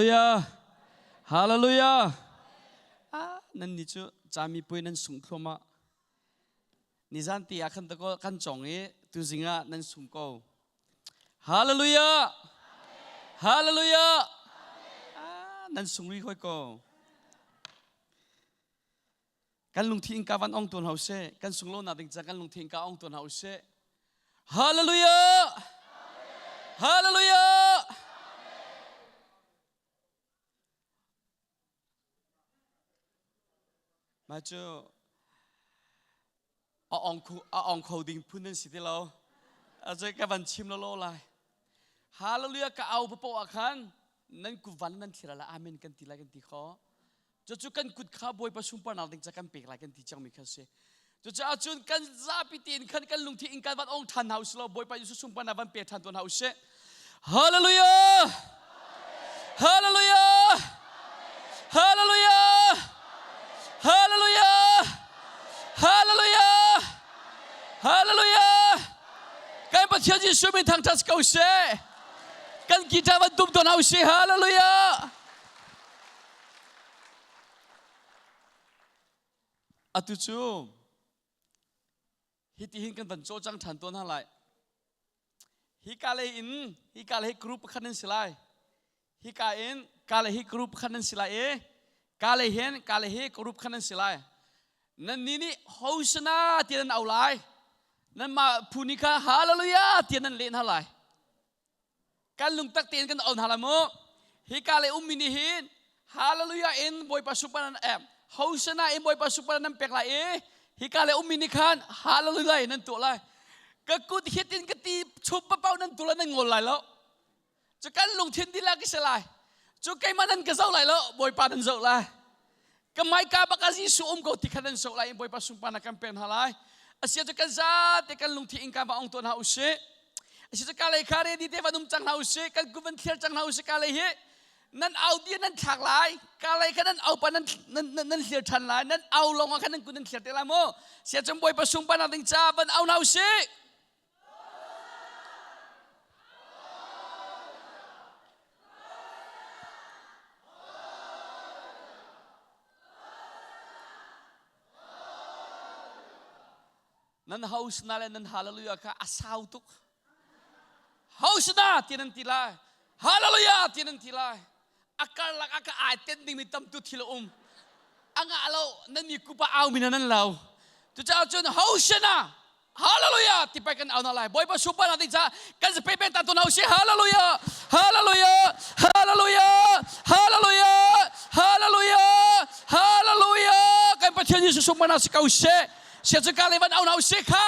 Hallelujah. Hallelujah. Ah, nan ni cu cami puai nan sung thluahmah. Nizan ti ah khan ta kan cong i tuzing ah nan sung ko. Hallelujah. Hallelujah. Ah, nan sung ri hoi ko. Kan lungthin in ka van ong tuan hau seh. Kan sung lo na ding ca kan lungthin ka ong tuan hau seh. Hallelujah! Hallelujah! Mah cu a ong khu a ong kho ding phun nan si ti lo. A cu ka van chim lo lo lai. Hallelujah ka au papo ah khan nan kuvan nan thlir la amen kan ti lai kan ti kho. Cucu kan kut kha Bawipa sunparnak ding ca kan pek lai kan ti cangmi kha si. Cucaah cun kan zapi tein khan kan lungthi in kan van ong ṭhan hna usih law Bawipa Jesuh sunparnak van pe ṭhan tuan hna usih. Hallelujah! Hallelujah! Hallelujah! Hallelujah! Hallelujah! Hallelujah! Kan Pathian Jesuh min thangṭhat ko seh. Kan guitar van tum tuan hna usih. Hallelujah! Atu cu hitihin kan van cawlcang ṭhan tawn hna lai. Hika lei in hika lei group pakhat nan si lai. Hika in ka lei hi group pakhat nan si lai i ka lei hin ka lei hi group pakhat nan si lai. Nan nih nih Hosanna ti nan au lai. Nanmah phu nih kha Hallelujah ti nan leh hna lai. Kan lungtak tein kan on hala mu. Hika le ummi nih hin hallelujah in Bawipa super nan em Hosanna in Bawipa super nan pek lai i hika le ummi nih khan hallelujah in nan tuah lai. Ka kut hitin ka ti chup papau nan tu nan ngol lai lo. Cu kan lungthin dilak si lai. Cu keimah nan ka zoh lai lo, Bawipa nan zoh lai. Ka maika bak ah Jesuh um ko ti kha nan zoh lai i Bawipa sunparnak kan pek hna lai. Asia cu kan zate kan lungthi in kan va ong tuan hna usih. Asia cu ka lei kha ready te van um cang hna usih. Kan kut van thlir cang hna usih ka lei hi. Nan au dia nan thlak lai. Ka lei kha nan au pa nan nan nan thlir than lai. Nan au lawng ah khan nan kut nan thlir te lai mu. Sia cun Bawipa sunparnak ding ca van au hna usih. Nan hosna le nan hallelujah kha a sau tuk. Hosna ti nan ti lai. Hallelujah ti nan ti lai. A karlak ah ka ai tenh dingmi tam tu thil a um. A ngah lo nan mi kupa au mi nan lo. Cucaah cun Hosanna Hallelujah ti pai kan au na lai. Bawipa super na ding ca kan pe pen ta tu na si Hallelujah Hallelujah Hallelujah Hallelujah Hallelujah Hallelujah kan Pathian Jesuh sung mana si kau se. Sia cu ka le van au na si kha.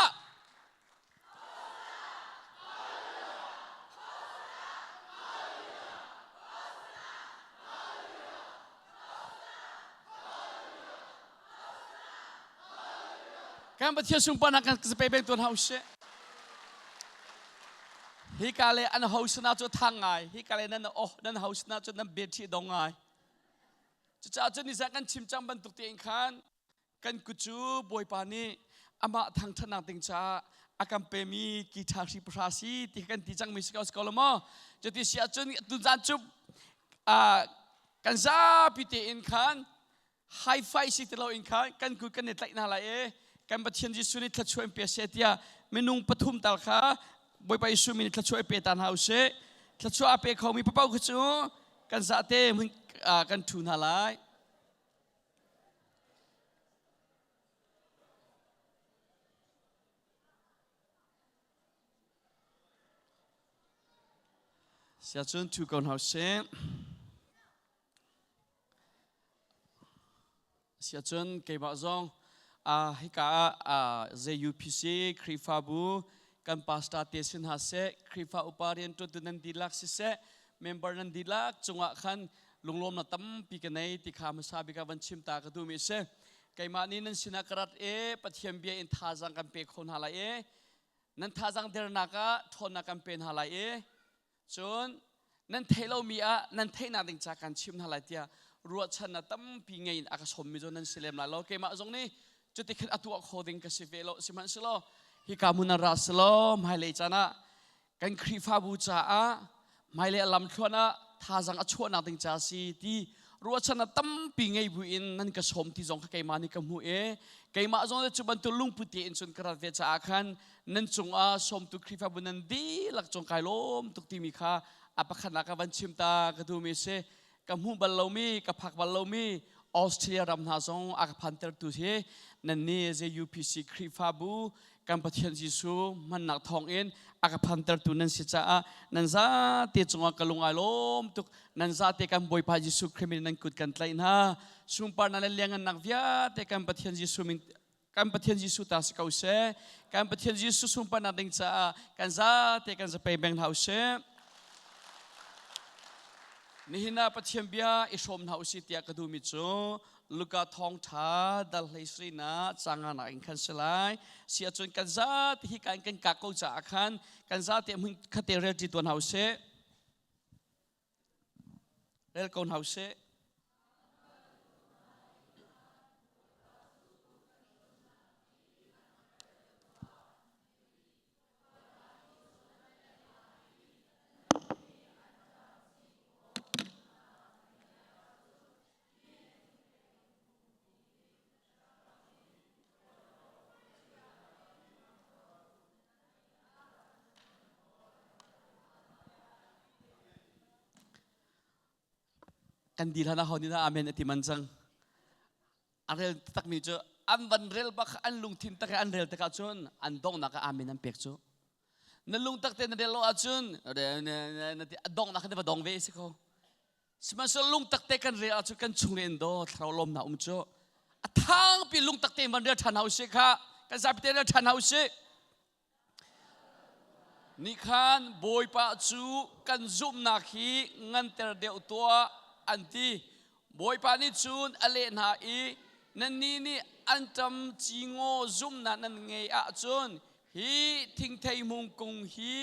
Kan Pathian sunparnak kan pe peng tuan hau sih. Hika le an hosana cu thang ngai, hika le nan oh nan hosana cu nan bet dong ngai. Cucaah cun nizan kan chim cang bantuk tein khan kan kut cu Bawipa nih amah thangṭhatnak ding caah a kan pemi ki ṭha hri pahra si ti kan ti cangmi si ko si ko lo maw? Cuti si ahcun tuzan cu kan zapi tein khan hi-fi si ti loin khan kan kut kan i tlaih hna lai i kan Pathian Jesuh nih thluachuah in pe seh tiah minung pathum tal kha Bawipa Jesuh min thluachuah i pe ta hna usih. Thluachuah a pe khomi papaoh kha cu kan zate hmun kan ṭhu hna lai. Siacun ṭhu ko hna usih. Siacun keimah zong hika ah ZUPC Khrihfabu kan pastor te sin hna seh, Khrihfa upa rianṭuantu nan dihlak siseh, member nan dihlak cungah khan lunglawmnak tampi ka nei ti kha hmasa bik ah van chim ta ka duhmi a si. Keimah nih nan sinah ka rat i Pathian bia in thazaang kan pe kho hna lai i nan thazaang dernak ah ṭhawnnak kan pe hna lai i Cun nan theih lomi ah nan theihnak ding ca kan chim hna lai tiah ruahchannak tampi ngei in a ka sawmmi cu nan si lem lai lo. Keimah zong nih cuti khin a tuah kho ding ka si ve lo. Sihmanhsehlaw hika hmun ah ra selaw hmailei caan ah kan Khrihfabu caah hmailei a lamthluan ah thazang a chuahnak ding ca si ti ruahchannak tampi ngei buin nan ka sawm ti zong kha keimah nih ka hmuh i keimah zong cu bantuk lungput tein cun ka rat ve caah khan nan cungah sawmtu Khrihfabu nan dihlak cung kai lawm tuk timi kha a pakhatnak ka van chim ta ka duhmi si. Ka hmuh bal lomi, ka phak bal lomi Australia ram hna zong a ka phantertu hi nannih ZUPC Khrihfabu kan Pathian Jesuh hmannak thawngin a ka phantertu nan si caah nan zate cungah ka lung ai lawm tuk. Nan zate kan Bawipa Jesuh Khrih min nan kut kan tlaih hna. Sunparnak le liangngannak vialte kan Pathian Jesuh min kan Pathian Jesuh ta si ko seh. Kan Pathian Jesuh sunparnak ding caah kan zate kan zapei beng hna usih. Nihin ah Pathian bia i hrawm hna usih tiah ka duhmi cu Luka thawngṭha dal hlei sarihnak canga nak in khan si lai. Si ahcun kan zate hi kan kan kak ko caah khan kan zate hmun khate rel ṭi tuan hna usih. Rel ko hna usih. Kan dil hlan ah nih amen a ti man cang. A rel takmi cu an van rel bak an lungthin tak an rel tikah cun an donghnak ah amen an pek cu. Na lungtak te na rel lo ahcun na ti a donghnak na va dong ve si ko. Sihmanhsehlaw lungtak te kan rel ahcun kan chung in daw thlarau lawmnak um cu a thangpi lungtak te van rel ṭhan hau sih kha kan zapi te rel ṭhan hau sih. Nih khan Bawipa cu kan zumhnak hi nganter deuh tuah an ti. Bawipa nih cun a leh hna i nannih nih anṭam cingaw zumhnak nan ngei ahcun hi thingthei hmung kung hi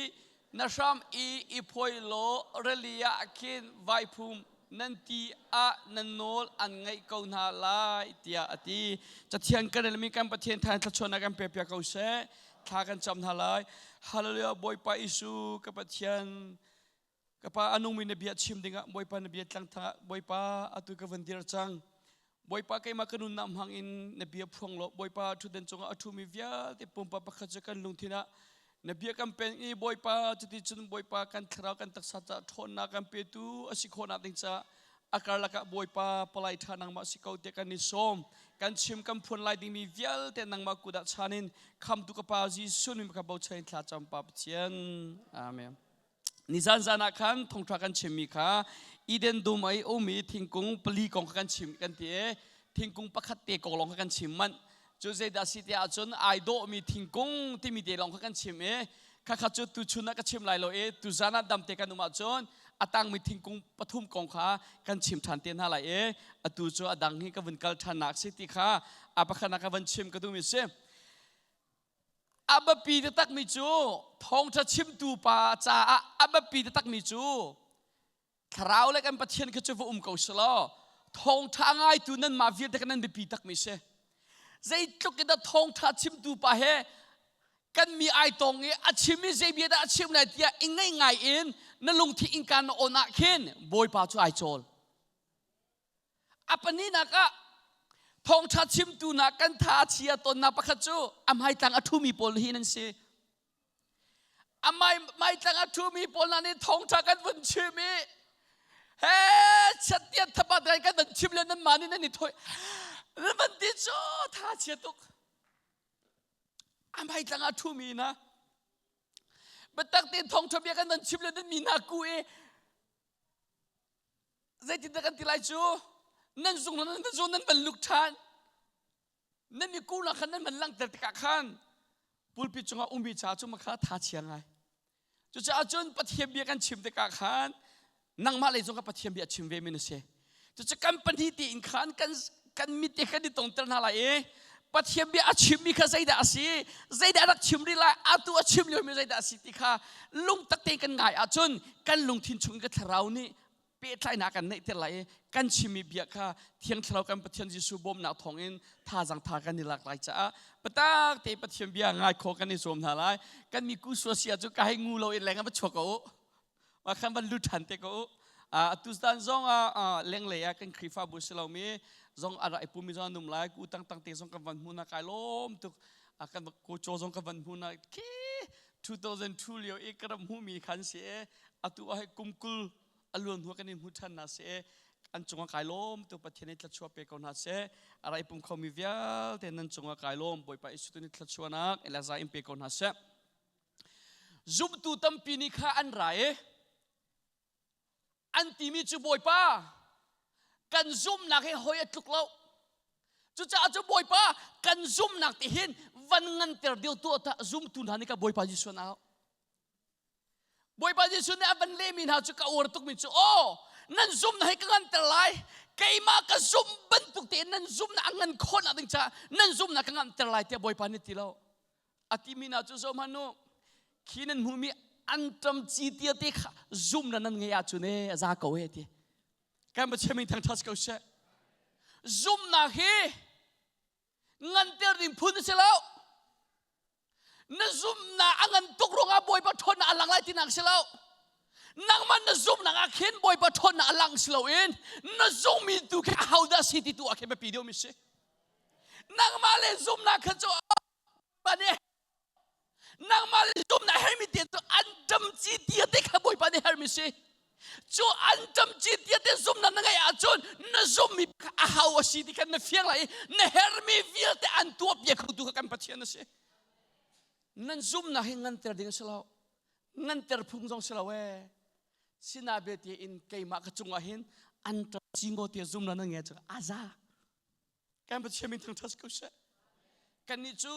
na hram i i phuai law rili ah khin vai phum nan ti ah nan nawl an ngaih ko hna lai tiah a ti. Cathiang kan relmi kan Pathian thain thluachuahnak kan pek piak ko seh. Thla kan cam hna lai. Hallelujah Bawipa Isu ka Pathian ka pa a nungmi na bia chim dingah Bawipa na bia tlangthang ah Bawipa atu ka van dir cang. Bawipa keimah ka nunnak hmang in na bia phuang law Bawipa ṭhutden cungah a ṭhumi vialte pumpak pakhat cu kan lungthin ah na bia kan pen i Bawipa cuticun Bawipa kan thlarau kan taksa caah ṭhawnnak kan petu a si khawhnak ding caah a karlak ah Bawipa palai ṭha nangmah si ko tiah kan i sawm. Kan chim kan phuan lai dingmi vialte nangmah kut ah chan in khamtu ka Pa Jesuh min ka bochan in thla cam Pa Pathian. Amen. Nizan zan ah khan thongṭha kan chimmi kha Eden dum i ummi thingkung pali kong kha kan chim kan ti i thingkung pakhat te kong lawng kha kan chim manh. Cu zeidah si tiah ahcun ai dawhmi thingkung timi te lawng kha kan chim i khakha cu tuchun ah ka chim lai lo i tuzan ah damte kan um ahcun a tangmi thingkung pathum kong kha kan chim ṭhan te hna lai i atu cu a dang hi ka vun kal ṭhannak si ti kha a pakhatnak ka van chim ka duhmi si. A biapi taktakmi cu thawngṭha chimtu pa caah a biapi taktakmi cu thlarau le kan Pathian kha cu va um ko selaw thawngṭha ngaitu nanmah vialte kha nan biapi takmi si. Zeitluk in dah thawngṭha chimtu pa he kan mi ai tong i a chim i zei bia dah a chim lai tiah i ngaih ngai in na lungthi innka na on ah khin Bawipa cu ai cawl. A pahnihnak ah thawngṭha chimtu hna kan tha a chia tawnnak pakhat cu a hmaitlang a ṭhumi pawl hi nan si. A hmaitlang a ṭhumi pawl hna nih thawngṭha kan vun chim i he chiattiat thapat kan van chim le nan mah nih nan i thoi nan van ti cu tha chia tuk. A hmaitlang a ṭhumi hna biatak tein thawngṭha bia kan van chim le nan mi hna ku i Zeitindah kan ti lai cu? Nan zung nan zung nan van luk ṭhan. Nan mi kunak khan nan van langhter tikah khan pulpit cungah ummi ca cu makha tha chia ngai. Cucaah cun Pathian bia kan chim tikah khan nangmah lei zong ka Pathian bia chim ve mi na si. Cucu kan pahnih tein khan kan kan mit te kan i tongter hna lai i Pathian bia a chimmi kha zeidah a si zeidah a rak chim rih lai atu a chim liomi zeidah a si ti kha lungtak tein kan ngai ahcun kan lungthin chung in ka thlarau nih pehtlaihnak kan neihter lai i kan chimmi bia kha Thiang Thlarau kan Pathian Jesuh bawmhnak thawngin thazaang tha kan i lak lai caah patak te Pathian bia ngai kho kan i zuam hna lai kan mi ku sua sia cu ka hei ngu lo in leng va chuak ko u ma khan van lut ṭhan te ko u. Atu zan zong ah lenglei ah kan Khrihfabu si lomi zong a rak i pumi zong an um lai. Ku tang tang te zong kan van hmu na kai lawm tuk. Kan ku chaw zong kan van hmu na khi 2002 lio i ka rak hmuhmi khan si e. Atu ah kum 20 a luan hnu kan in hmu ṭhan na si e. An cungah kai lawm tuk. Pathian nih thluachuah pe ko hna seh. A rak i pum khomi vialte nan cungah kai lawm. Bawipa Jesuh tu nih thluachuahnak Elijah in pe ko hna seh. Zumtu tampi nih kha an ra i an timi cu Bawipa kan zumhnak hi hoi a tluk lo. Cucaah cu Bawipa kan zumhnak ti hin van nganter deuh tuah ta zumtu hna nih ka Bawipa Jesuh an au. Bawipa Jesuh nih a van lehmi hna cu ka uar tukmi cu aw nan zumhnak hi ka nganter lai keimah ka zumh bantuk tein nan zumhnak a ngan khawhnak ding caah nan zumhnak ka nganter lai tiah Bawipa nih ti lo. A timi hna cu zohhmanh u khi nan hmuhmi anṭam ci tia te kha zumhnak nan ngeih ahcun e a za ko e ti. Kan Pathian min thangṭhat ko seh. Zumhnak hi nganter ding phun a si lo. Na zumhnak a ngan tuk ruangah Bawipa ṭhawnnak a lang lai tinak si lo. Nangmah na zumhnak ah khin Bawipa ṭhawnnak a lang si loin na zummi tu khi ahodah si ti tu ah khin biapi deuhmi si. Nangmah le zumhnak kha cu pa nih nangmah le zumhnak hermi te cu an ṭam ci tia te kha Bawipa nih hermi si. Cu an ṭam ci tia te zumhnak na ngeih ahcun na zumhmi kha a hau a si ti kha na fiang lai i na hermi vialte an tuah piak khotu kha kan Pathian a si. Nan zumhnak hi nganter ding a si lo. Nganter phung zong si lo ee. Sina belte in keimah ka cungah hin an ṭam ci ngaw tia zumhnak na ngeih cu a za. Kan Pathian min thangṭhat ko seh. Kannih cu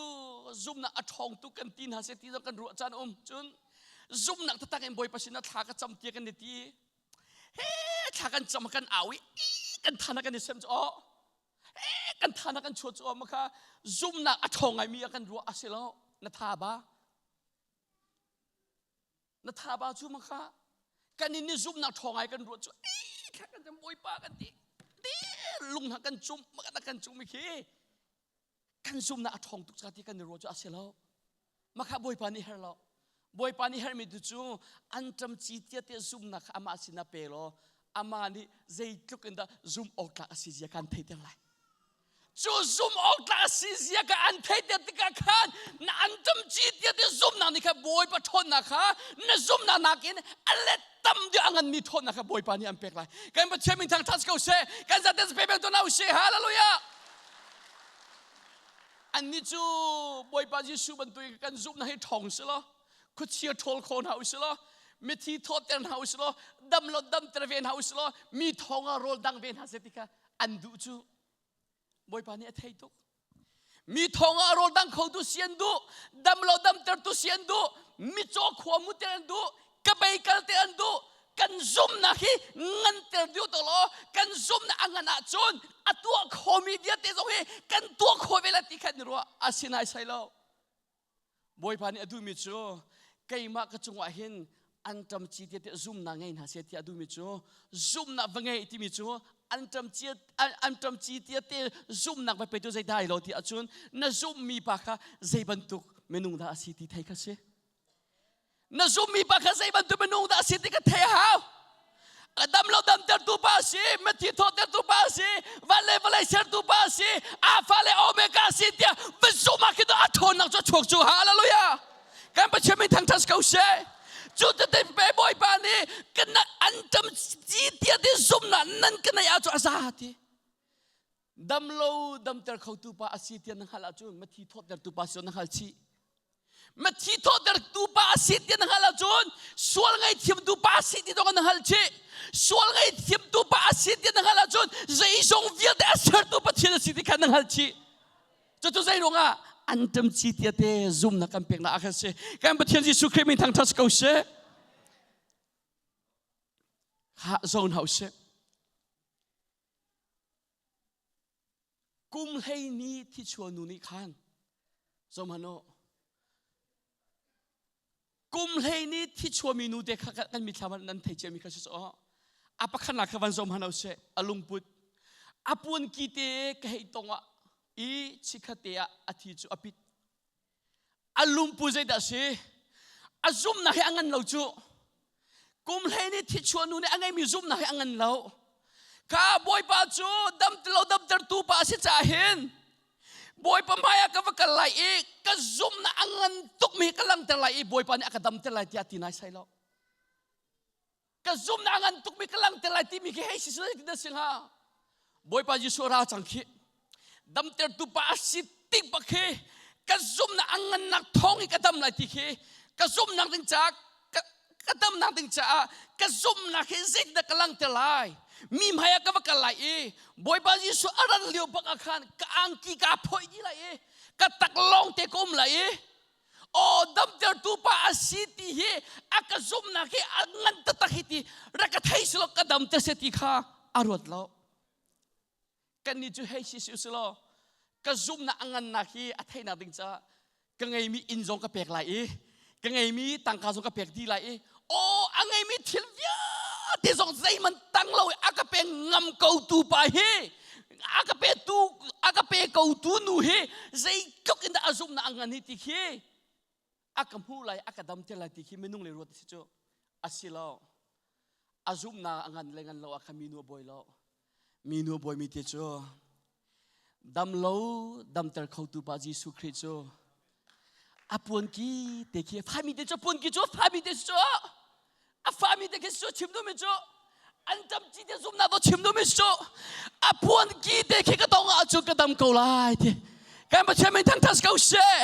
zumhnak a ṭhawng tuk kan ti hna seh ti zong kan ruah caan um. Cun zumhnak taktak in Bawipa sinah thla ka cam tiah kan i ti. He thla kan cam kan au i kan thana kan i sem cu aw. He kan thana kan chuah cu aw makha zumhnak a ṭhawng ngaimi ah kan ruah a si lo. Na tha ba. Na tha ba cu makha kan in ni zumhnak ṭhawng ai kan ruah cu ei thla kan cam Bawipa kan ti ti lung hna kan cum maka kan cum khi kan zumhnak a ṭhawng tuk ca ti kan i ruah cu a si lo makha Bawipa nih her lo Bawipa nih hermi tu cu an ṭam ci tia te zumhnak kha amah sinah pe law amah nih zeitluk in dah zumh awk tlak a si zia kan theihter lai Cu zumh awk tlak a si zia kha an theihter tikah khan na anṭam ci tia ti zumhnak nih kha Bawipa ṭhawnnak kha na zumhnak nakin a let tam deuh a nganmi ṭhawnnak kha Bawipa nih an pek lai. Kan Pathian min thangṭhat ko seh. Kan zaten pe peng tuah usih. Hallelujah. Annih cu Bawipa Jesuh bantukin kan zumhnak hi ṭhawng si law khuachia ṭhawl kho hna usih law mithi thawhter hna usih law dam lo damter ve hna usih law mi thawng ah rawl dang ve hna seh ti kha an duh cu Bawipa nih a thei tuk. Mi thawng ah rawl dang khotu si an duh, dam lo damtertu si an duh, micaw khua muter an duh, ka bei kalte an duh. Kan zumnak hi nganter deuh to law kan zumnak a ngan ahcun a tuah khomi vialte zong hi kan tuah khawh ve lai ti khan i ruah a si nai sai lo. Bawipa nih a duhmi cu keimah ka cungah hin anṭam ci tiah tiah zumnak ngei hna seh tiah a duhmi cu zumnak va ngei timi cu anṭam ci anṭam ci tiah te zumnak va petu zei dah lo ti ahcun na zumhmi pa kha zei bantuk minung dah a si ti thei kha si. Na zumhmi pa kha zei bantuk minung dah a si ti ka thei a hau. A dam lo damtertu pa a si, mithi thawhtertu pa a si, van le vawlei sertu pa a si, Alpha le Omega a si tiah va zumh ah khin a ṭhawnnak cu a chuak cu. Hallelujah! Kan Pathian min thangṭhat ko seh. Cu tete pe Bawipa nih kan an ṭam ci tiah ti zumhnak nan ka neih ahcun a za ti. Dam lo damter khotu pa a si tiah na hngalh ahcun mithi thawhtertu pa si na hngal chih. Mithi thawhtertu pa a si ti na hngalh ahcun sual ngaihthiamtu pa a si ti zong na hngalh chih. Sual ngaihthiamtu pa a si ti na hngalh ahcun zeizong vialte a sertu Pathian a si ti kha na hngalh chih. Cucu zei ruangah an ṭam ci tia te zumnak kan peknak ah khan si. Kan Pathian Jesuh Khrih min thangṭhat ko seh. Ha zon hau seh. Kum 12 thichua nu nih khan zohhmanh u kum 12 thichuami nu te kha kan mithlam ah nan thei ciami kha si aw a pakhatnak kha van zohhmanh u sih a lungput a puanki te ka hei tong ah i chikkhat te ah a thi cu a pit A lungpu zeidah a si? A zumhnak hi a ngan lo cu. Kum hlei nih thichuah nu nih a ngeimi zumhnak hi a ngan lo. Kha Bawipa cu dam lo damtertu pa a si caah hin Bawipa hmaiah ka va kal lai i ka zumhnak a ngan tukmi hi ka langhter lai i Bawipa nih a ka damter lai tiah ti nai sai lo. Ka zumhnak a ngan tukmi ka langhter lai timi khi hei si ti na si hnga. Bawipa Jesuh ra cang khi damtertu pa a si tik bak khi ka zumhnak a ngannak thawng i ka dam lai ti khi ka zumhnak ding caah ka damnak ding caah ka zumhnak hi zeitindah ka langhter lai mi hmai ah ka va kal lai i Bawipa Jesuh a ran lio bak ah khan ka angki kaa phoih dih lai i ka tak lawng te ka um lai i aw damtertu pa a si ti hi a ka zumhnak hi a ngan taktak hi ti rak ka thei silo ka damter se ti kha a ruat lo Kannih cu hei si si law ka zumhnak a ngannak hi a theihnak ding caah ka ngeimi inn zong ka pek lai i ka ngeimi tangka zong ka pek dih lai i aw a ngeimi thil vialte zong zeihmanh tang lo i a ka pe ngam ko tu pa hi a ka pe tu a ka pe ko tu nu hi zeitluk in dah a zumhnak a ngan hi ti khi a ka hmuh lai a ka dam te lai ti khi minung le ruat si cu a si lo a zumhnak a ngan le ngan lo ah kha minu a bawi lo Minu bawimi te cu dam lo damter khotu pa Jesuh Khrih cu a puanki te khi fami te cu puanki cu fami te cu a fami te khi cu chim duhmi cu an tam ci te zumnak to chim duhmi cu a puanki te khi ka tong ahcun ka dam ko lai ti kan Pathian min thangthat ko seh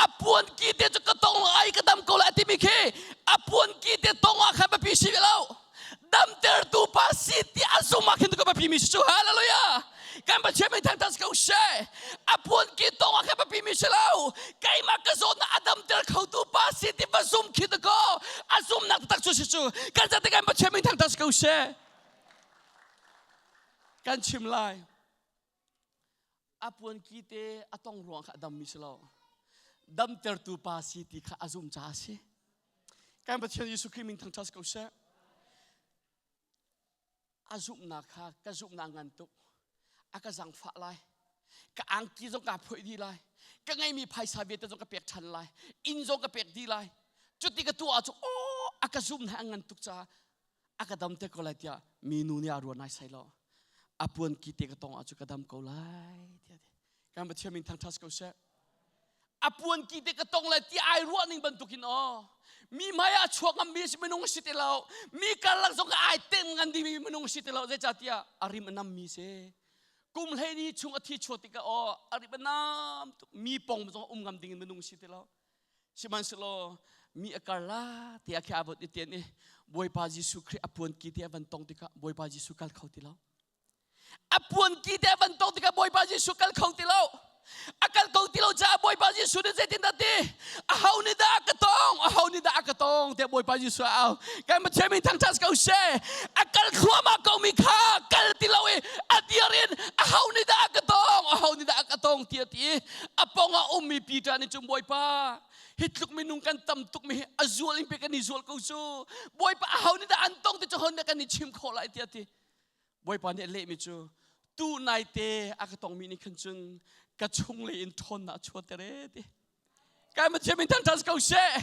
a puanki te cu ka tong ai ka dam ko lai timi khi a puanki te tong ah khan biapi si lo damtertu pa si ti a zum ah khin ka biapi mi si cu hallelujah kan Pathian min thangthat ko seh a puanki tong ah khan biapi mi si lo keimah ka zawtnak a damter khotu pa si ti va zum khi ko a zumnak taktak cu si cu kan zate kan Pathian min thangthat ko seh kan chim lai a puanki te a tong ruang kha a dammi si lo damtertu pa si ti kha a zum caah a si kan Pathian Jesuh Khrih min thangṭhat ko seh a zumhnak kha ka zumhnak ngan tuk a ka zangfah lai ka angki zong kaa phoih dih lai ka ngeimi phaisa vialte zong ka pek ṭhan lai inn zong ka pek dih lai cuti ka tuah ahcun aw a ka zumhnak a ngan tuk caah a ka dam te ko lai tiah minu nih a ruah nai sai lo a puan ki te ka tong ahcun ka dam ko lai tiah kan Pathian min thangṭhat ko seh a puan ki te ka tong lai ti ai ruah ning bantukin aw mi hmai ah chuak ngam mi si minung si ti lo mi karlak zong ai tem ngan ding mi minung si ti lo zeicahtiah a rim a nam mi si kum hlei ni chung a thi chuak tikah aw a rim a nam tuk mi pong zong um ngam ding in minung si ti lo Sihmanhsehlaw mi a kar la tiah khi aa vot i tian i Bawipa Jesuh Khrih a puan ki te a van tong tikah Bawipa Jesuh kal kho ti lo. A puan ki te a van tong tikah Bawipa Jesuh kal kho ti lo. A kal ko ti lo caah Bawipa Jesuh nih zeitindah ti? Aho nih dah a ka tong? Aho nih dah a ka tong? Tiah Bawipa Jesuh a au. Kan Pathian min thangṭhat ko seh. A kal thluahmah ko mi kha kal ti lo i a dir in aho nih dah a ka tong? Aho nih dah a ka tong? Tiah ti i a pong ah ummi Peter nih cun Bawipa hi tluk minung kan tam tuk mi hi a zual in pe kan i zual ko cu Bawipa aho nih dah an tong ti cu hon dah kan i chim khawh lai tiah ti Bawipa nih a lehmi cu tu nai te a ka tongmi nih khan cun ka chung lei in ṭhawnnak a chuahter e ti Kai Pathian min thangṭhat ko seh.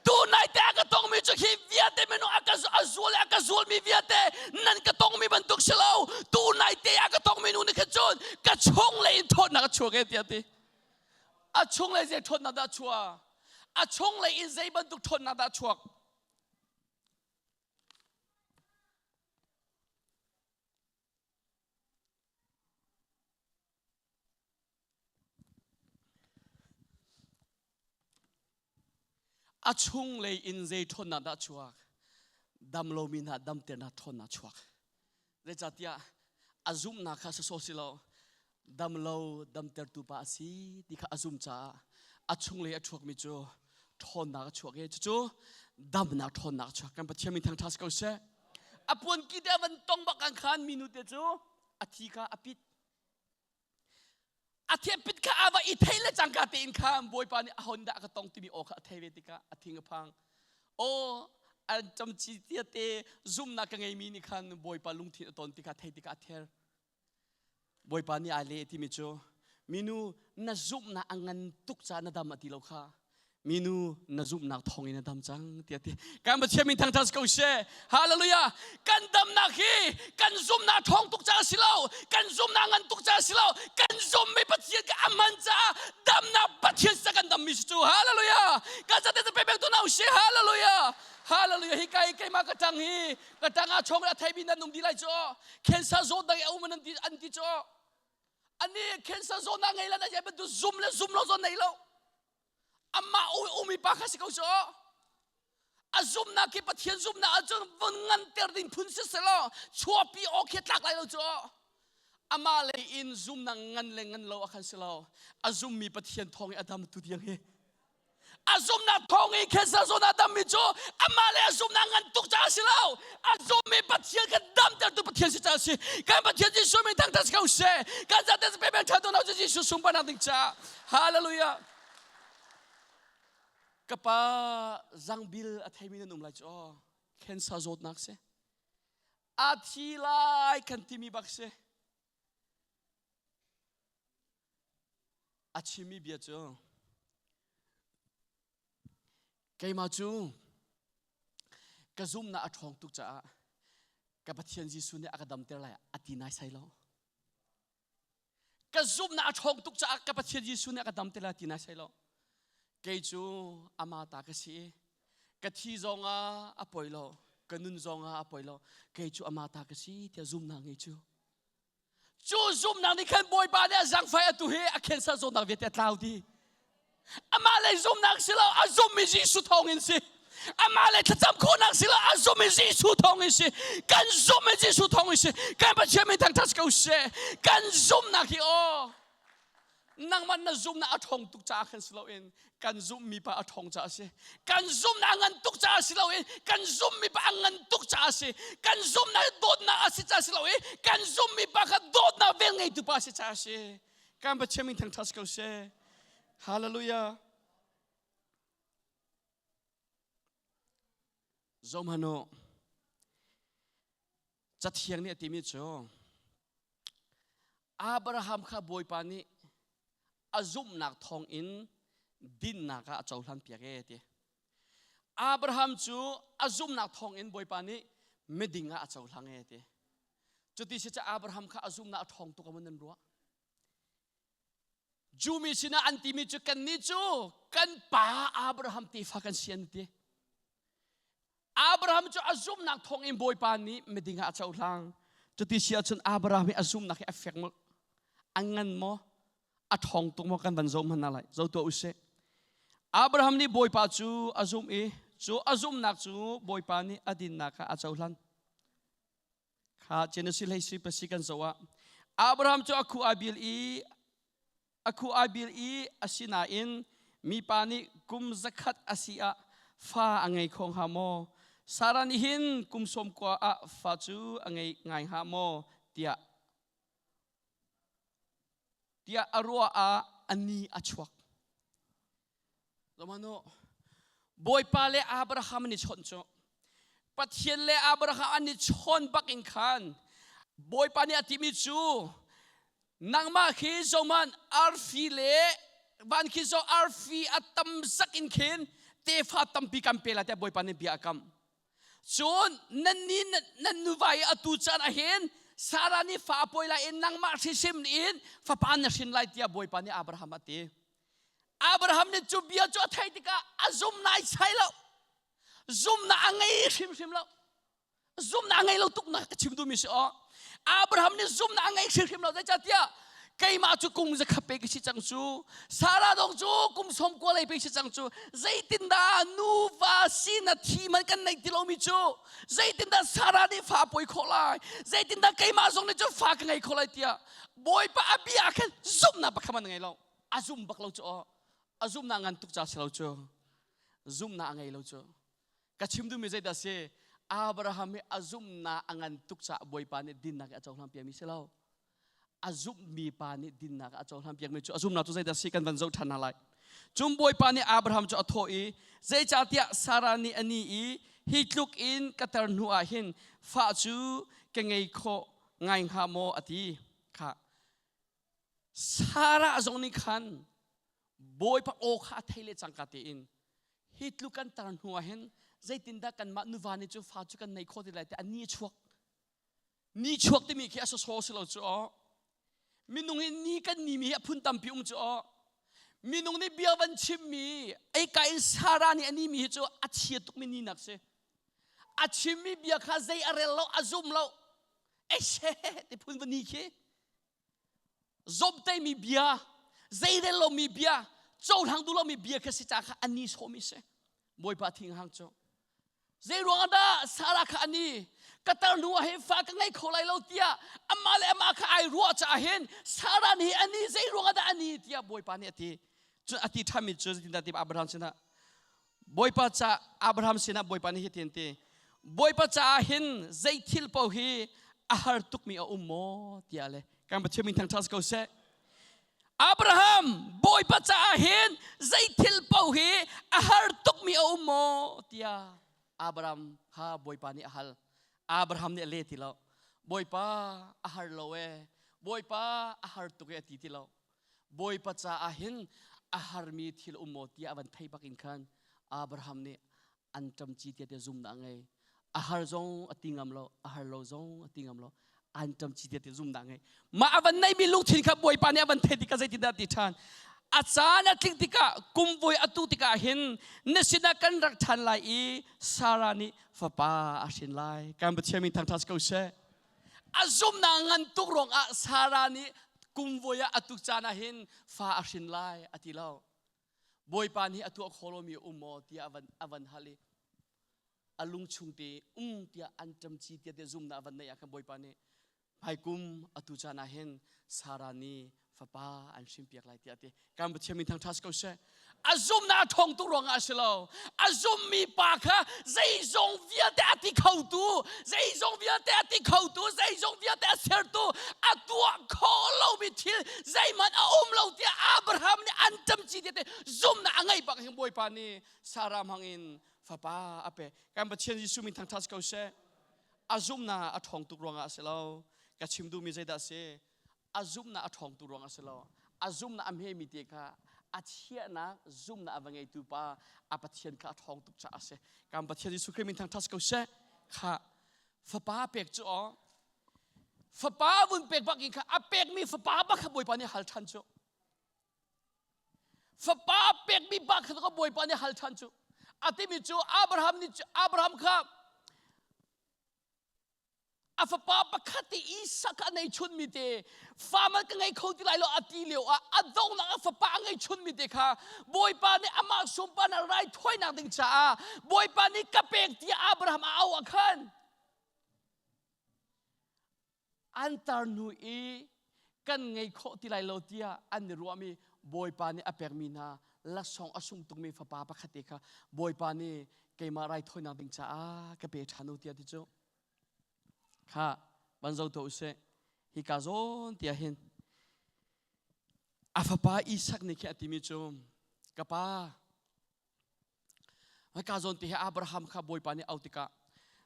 Tu nai te a ka tongmi cu hi vialte minung a ka a zual a ka zualmi vialte nan ka tongmi bantuk si lo. Tu nai te a ka tongmi nu nih khan cun ka chung lei in ṭhawnnak a chuak e tiah ti. A chung lei zei ṭhawnnak dah a chuah? A chung lei in zei bantuk ṭhawnnak dah a chuak? A chunglei in zei ṭhawnnak dah chuak? Dam lomi hna damternak ṭhawnnak chuak. Zeicahtiah a zumhnak kha sawsawh si lo, dam lo damtertu pa a si ti kha a zum caah a chunglei a chuakmi cu ṭhawnnak a chuak i cucu damnak ṭhawnnak a chuak. Kan Pathian min thangṭhat si ko seh. A puanki te a van tong bak kan khan minu te cu a thi kha a pit. A thiapit kha a va i thei le cangka tein khan Bawipa nih a dah ka tong timi aw kha a thei ve tikah a thing a phang. Aw an camci tiate zumnak ka ngeimi nih khan Bawipa lungthin a ton tikah thei tikah a ther. Bawipa nih ai le timi cu minu na zumhnak a ngan tuk caah na dam a ti lo kha. Minu na zumhnak thawng in na dam cang tiah ti. Kan Pathian min thangṭhat ko seh. Hallelujah. Kan damnak hi kan zumhnak ṭhawng tuk caah si lo. Kan zumhnak ngan tuk caah si lo. Kan zummi Pathian ka aman caah damnak Pathian sa kan dammi si cu. Hallelujah. Kan zate pe pek tu nau si. Hallelujah. Hallelujah. Hi kai keimah ka ṭang hi ka ṭang ah chong la thei bi nan um di lai cu. Cancer zawt dang um an ti an ti cu. Ani cancer zawtnak ngei la na je bantu zum le zum lo zawn nei lo. Amah umi pa kha si ko cu. A zumnak khi Pathian zumnak ahcun vun nganter ding phun si selaw chuahpi awk khi tlak lai lo cu. Amah lei in zumnak ngan le ngan lo a khan si lo. A zummi Pathian thawng i a dam tu tiang hi. A zumnak thawng i cancer zawn a dammi cu amah le a zumnak ngan tuk caah si lo. A zummi Pathian kan damtertu Pathian si caah si. Kan Pathian Jesuh min thangthat ko seh. Kan zate pe peng ṭha tu Jesuh sunparnak ding caah. Hallelujah. Ka pa zangbil a theimi nan um lai cu aw. Cancer zawtnak si. A thi lai kan timi bak si. A chimmi bia cu keimah cu ka zumhnak a ṭhawng tuk caah ka Pathian Jesuh nih a ka damter lai a ti naisai lo. Ka zumhnak a ṭhawng tuk caah ka Pathian Jesuh nih a ka damter lai ti naisai lo. Kei cu ama ta ka si i ka thi zongah a poi lo, ka nun zongah a poi lo. Kei cu ama ta ka si tiah zumhnak ngei cu. Cu zumhnak nih khan Bawipa nih a zangfai atu hi a cancer zawtnak vialte a tlau dih. Amah lei zumhnak si lo, a zummi Jesuh thawngin si. Amah lei thlacam khawhnak si lo, a zummi Jesuh thawngin si. Kan zummi Jesuh thawngin si. Kan Pathian min thangṭhat ko seh. Kan zumhnak hi aw nangmah na zumhnak a ṭhawng tuk caah khan si loin kan zumhmi pa a ṭhawng caah a si. Kan zumhnak a ngan tuk caah si loin kan zumhmi pa a ngan tuk caah a si. Kan zumhnak dawtnak a si caah si loin kan zumhmi pa kha dawtnak vel ngeitu pa a si caah a si. Kan Pathian min thangṭhat ko seh. Hallelujah. Zohhmanh u. Cathiang nih a timi cu Abraham kha Bawipa nih a zumhnak thawngin dinnak ah a cohlan piak e ti. Abraham cu a zumhnak thawngin Bawipa nih miding ah a cohlang e ti. Cuti si cu Abraham kha a zumhnak a ṭhawng tuk a nan ruah. Jewmi sinah an timi cu kannih cu kan pa Abraham tefa kan si an ti. Abraham cu a zumhnak thawngin Bawipa nih miding ah a cohlang. Cuti si ahcun Abraham hi a zumhnak hi a fek maw? A ngan maw? A ṭhawng tuk maw? Kan van zoh hmanh lai. Zo tuah usih. Abraham nih Bawipa cu a zumh i cu a zumhnak cu Bawipa nih a dinnak ah a cohlan. Kha Genesis hlei si pasi kan zoh ah Abraham cu a khu ai bil i a khu ai bil i asinain mipa nih kum zakhat a si ah fa a ngei kho hnga maw? Sarah nih hin kum sawm kua ah fa cu a ngei ngai hnga maw? tiah tiah a ruah ah a ni a chuak. Lomano Bawipa le Abraham an i chawnh cu Pathian le Abraham an i chawn bak in khan Bawipa nih a timi cu nangmah khi zoman arfi le van khi zo arfi a tam zak in khin tefa tampi kan pe lai tiah Bawipa nih bia a kam. Cun nan ni nan nuva i atu caan ah hin Sarah nih fa a pawi lai i nangmah hrimhrim in fapa na hrin lai tiah Bawipa nih Abraham a ti. Abraham nih cu bia cu a theih tikah a zum naisai lo. Zumnak a ngei hrimhrim lo. Zumnak a ngei lo tuk nak ka chim duhmi si aw. Abraham nih zumnak a ngei hrimhrim lo zeicahtiah keimah cu kum zakhat pe ka si cang cu Sarah dong cu kum sawm kua lei pe si cang cu zeitindah nuva si na thi man kan neih ti lomi cu zeitindah Sarah nih fa poi khawh lai zeitindah keimah zong nih cun fa ka ngei khawh lai tiah Bawipa a bia khan zumhnak pakhat man ngei lo a zum bak lo cu aw a zumhnak ngan tuk ca si lo cu zumhnak a ngei lo cu ka chim duhmi zeidah si Abraham hi a zumhnak a ngan tuk caah Bawipa nih dinnak a cohlan piakmi si lo a zumhmi pa nih dinnak a cohlan piakmi cu a zumhnak cu zeidah si kan van zoh ṭhan hna lai cun Bawipa nih Abraham cu a thawh i zeicahtiah Sarah nih a ni i hi tluk in ka tar hnu ah hin fa cu ka ngei khawh ngai hnga maw a ti kha Sarah zong nih khan Bawipa aw kha a thei le cangka tein. Hi tluk kan tar hnu ah hin zeitindah kanmah nuva nih cu fa cu kan nei khawh ti lai ti a ni a chuak. Ni chuak timi khi a sawsaw si lo cu aw. Minung hi ni kan ni mi hi a phun tampi um cu aw. Minung nih bia van chimmi eika in Sarah nih a ni mi hi cu a chia tukmi ni nak si. A chimmi bia kha zei a rel lo, a zum lo. Ei ti phun va ni khi. Zomhteimi bia, zei rel lomi bia, cohlang duh lomi bia kha si ca kha a ni sawmi si. Bawipa thing hang cu. Zei ruang dah Sarah kha ani ka tar hnu ah hin fa ka ngei kho lai lo tiah amah le amah kha ai ruah caah hin Sarah nih ani zei ruang dah ani tiah Bawipa nih a ti. Cun a ti ṭhanmi cu zeitindah ti Abraham sinah Bawipa ca Abraham sinah Bawipa nih hitin ti Bawipa caah hin zei thil paoh hi a har tukmi a um maw tiah le kan Pathian min thangṭhat ko seh. Abraham Bawipa caah hin zei thil paoh hi a har tukmi a um maw tiah Abraham kha Bawipa nih a hal. Abraham nih a le ti lo. Bawipa a har lo ee. Bawipa a har tuk ee a ti ti lo. Bawipa caah hin a harmi thil um maw tiah a van theih bak in khan Abraham nih an ṭamci tiah tiah zumnak a ngei. A har zong a ti ngam lo, a har lo zong a ti ngam lo. An ṭamci tiah tiah zumnak a ngei. Mah a van neihmi lungthin kha Bawipa nih a van theih tikah zeitindah a ti ṭhan? A caan a tling tikah kumvoi a tu tikah hin na sinah kan rak ṭhan lai i Sarah nih fapa a hrin lai. Kan Pathian min thangṭhat ko seh. A zumnak ngan tuk ruangah Sarah nih kumvoi ah atu caan ah hin fa a hrin lai a ti lo. Bawipa nih a tuah kho lomi a um maw tiah a van, a van hal i a lung chung te um tiah an ṭamci tiah tiah zumnak a van neih ah khan Bawipa nih hmaikum atu caan ah hin Sarah nih fapa an hrinpiak lai tiah a ti. Kan Pathian min thangṭhat si ko seh. A zumnak a ṭhawng tuk ruangah a si lo. A zummi pa kha zeizong vialte a ti khotu, zeizong vialte a ti khotu, zeizong vialte a sertu, a tuah khawh lomi thil zeihmanh a um lo tiah Abraham nih an ṭamci te zumnak a ngeih bak hin Bawipa nih Sarah hmangin fapa a pe. Kan Pathian Jesuh min thangṭhat si ko seh. A zumnak a ṭhawng tuk ruangah a si lo. Ka chim duhmi zeidah a si? A zumhnak a ṭhawng tu ruang a si lo. A zumhnak a hmemi te kha a chiahnak zumhnak a va ngeitu pa a Pathian kha a ṭhawng tuk caah a si. Kan Pathian Jesuh Khrih min thangṭhat ko seh. Kha fapa pek cu aw fapa vun pek bak in kha a pekmi fapa bak kha Bawipa nih hal ṭhan cu. Fapa pekmi bak kha Bawipa nih hal ṭhan cu. A timi cu Abraham nih Abraham kha A fapa pakhat te Isak a nei chunmi te fa man ka ngei kho ti lai lo a ti lio ah a donghnak a fapa a ngei chunmi te kha Bawipa nih amah sunparnak raithawinak ding caah Bawipa nih ka pek tiah Abraham a auh ah khan an tarnu i kan ngei khawh ti lai lo tiah an i ruahmi Bawipa nih a pekmi hna laksawng a sung tukmi fapa pakhat te kha Bawipa nih keimah raithawinak ding caah ka pe ṭhan u tiah ti cu Kha van zo tuah usih. Hika zawn tiah hin a fapa Isak nih khi a timi cu ka pa hika zawn ti hi Abraham kha Bawipa nih au tikah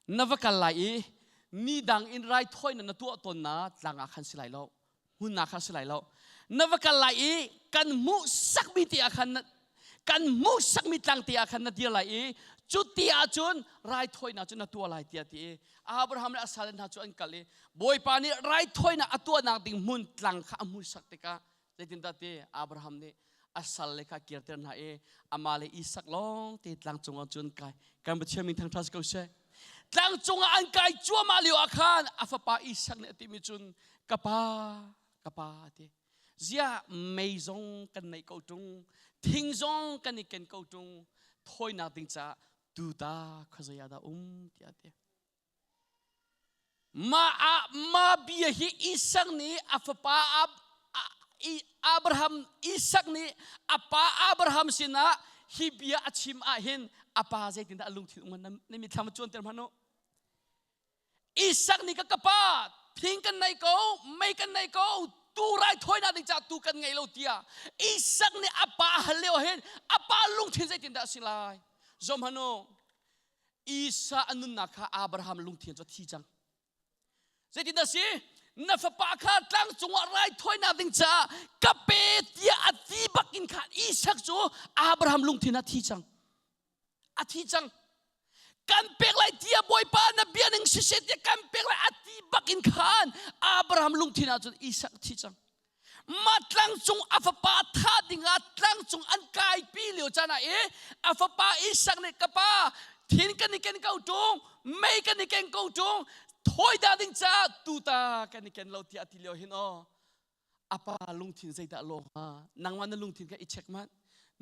na va kal lai i ni dang in raithawinak na tuah tawnnak tlang ah khan si lai lo hmunnak kha si lai lo na va kal lai i kan hmuhsakmi te ah khan kan hmuhsakmi tlang te ah khan na dir lai i cu ti ahcun raithawinak cu na tuah lai tiah ti i Abraham le a salle hna cu an kal i Bawipa nih raithawinak a tuahnak ding hmun tlang kha a hmuhsak tikah zeitindah ti Abraham nih a salle kha kirter hna i amah le Isak lawng te tlang cungah cun kai kan Pathian min thangṭhat ko seh tlang cungah an kai cuahmah lio ah khan a fapa Isak nih a timi cun ka pa ka pa a ti ziah mei zong kan neih ko ṭung thing zong kan i ken ko ṭung thawinak ding caah tu ta khuazei ah dah um tiah a ti Mah ah mah bia hi Isak nih a fapa Abraham Isak nih a pa Abraham sinah hi bia a chim ah hin a pa zeitindah a lungthin um na mitthlam cuanter hmanh u. Isak nih ka ka pa thing kan nei ko mei kan nei ko tu raithawinak ding caah tu kan ngei lo tiah Isak nih a pa a hal lio hin a pa lungthin zeitindah a si lai zom hmanh u Isa a nunnak kha Abraham lungthin cu a thi cang. Zeitin a si? Na fapa kha tlang cungah raithawinak ding caah ka pe tiah a ti bak in khan Isak cu Abraham lungthin a thi cang. A thi cang. Kan pek lai tiah Bawipa na bia ning siseh tiah kan pek lai a ti bak in khan Abraham lungthin ah cun Isak thi cang. Mah tlangcung a fapa thah dingah tlangcung an kaipi lio caan ah i a fapa Isak nih ka pa thin kan i ken ko ṭung mei kan i ken ko ṭung thawi dah ding caah tuta kan i ken lo tiah a ti lio hin aw a pa lungthin zeidah law hnga nangmah na lungthin kha i check manh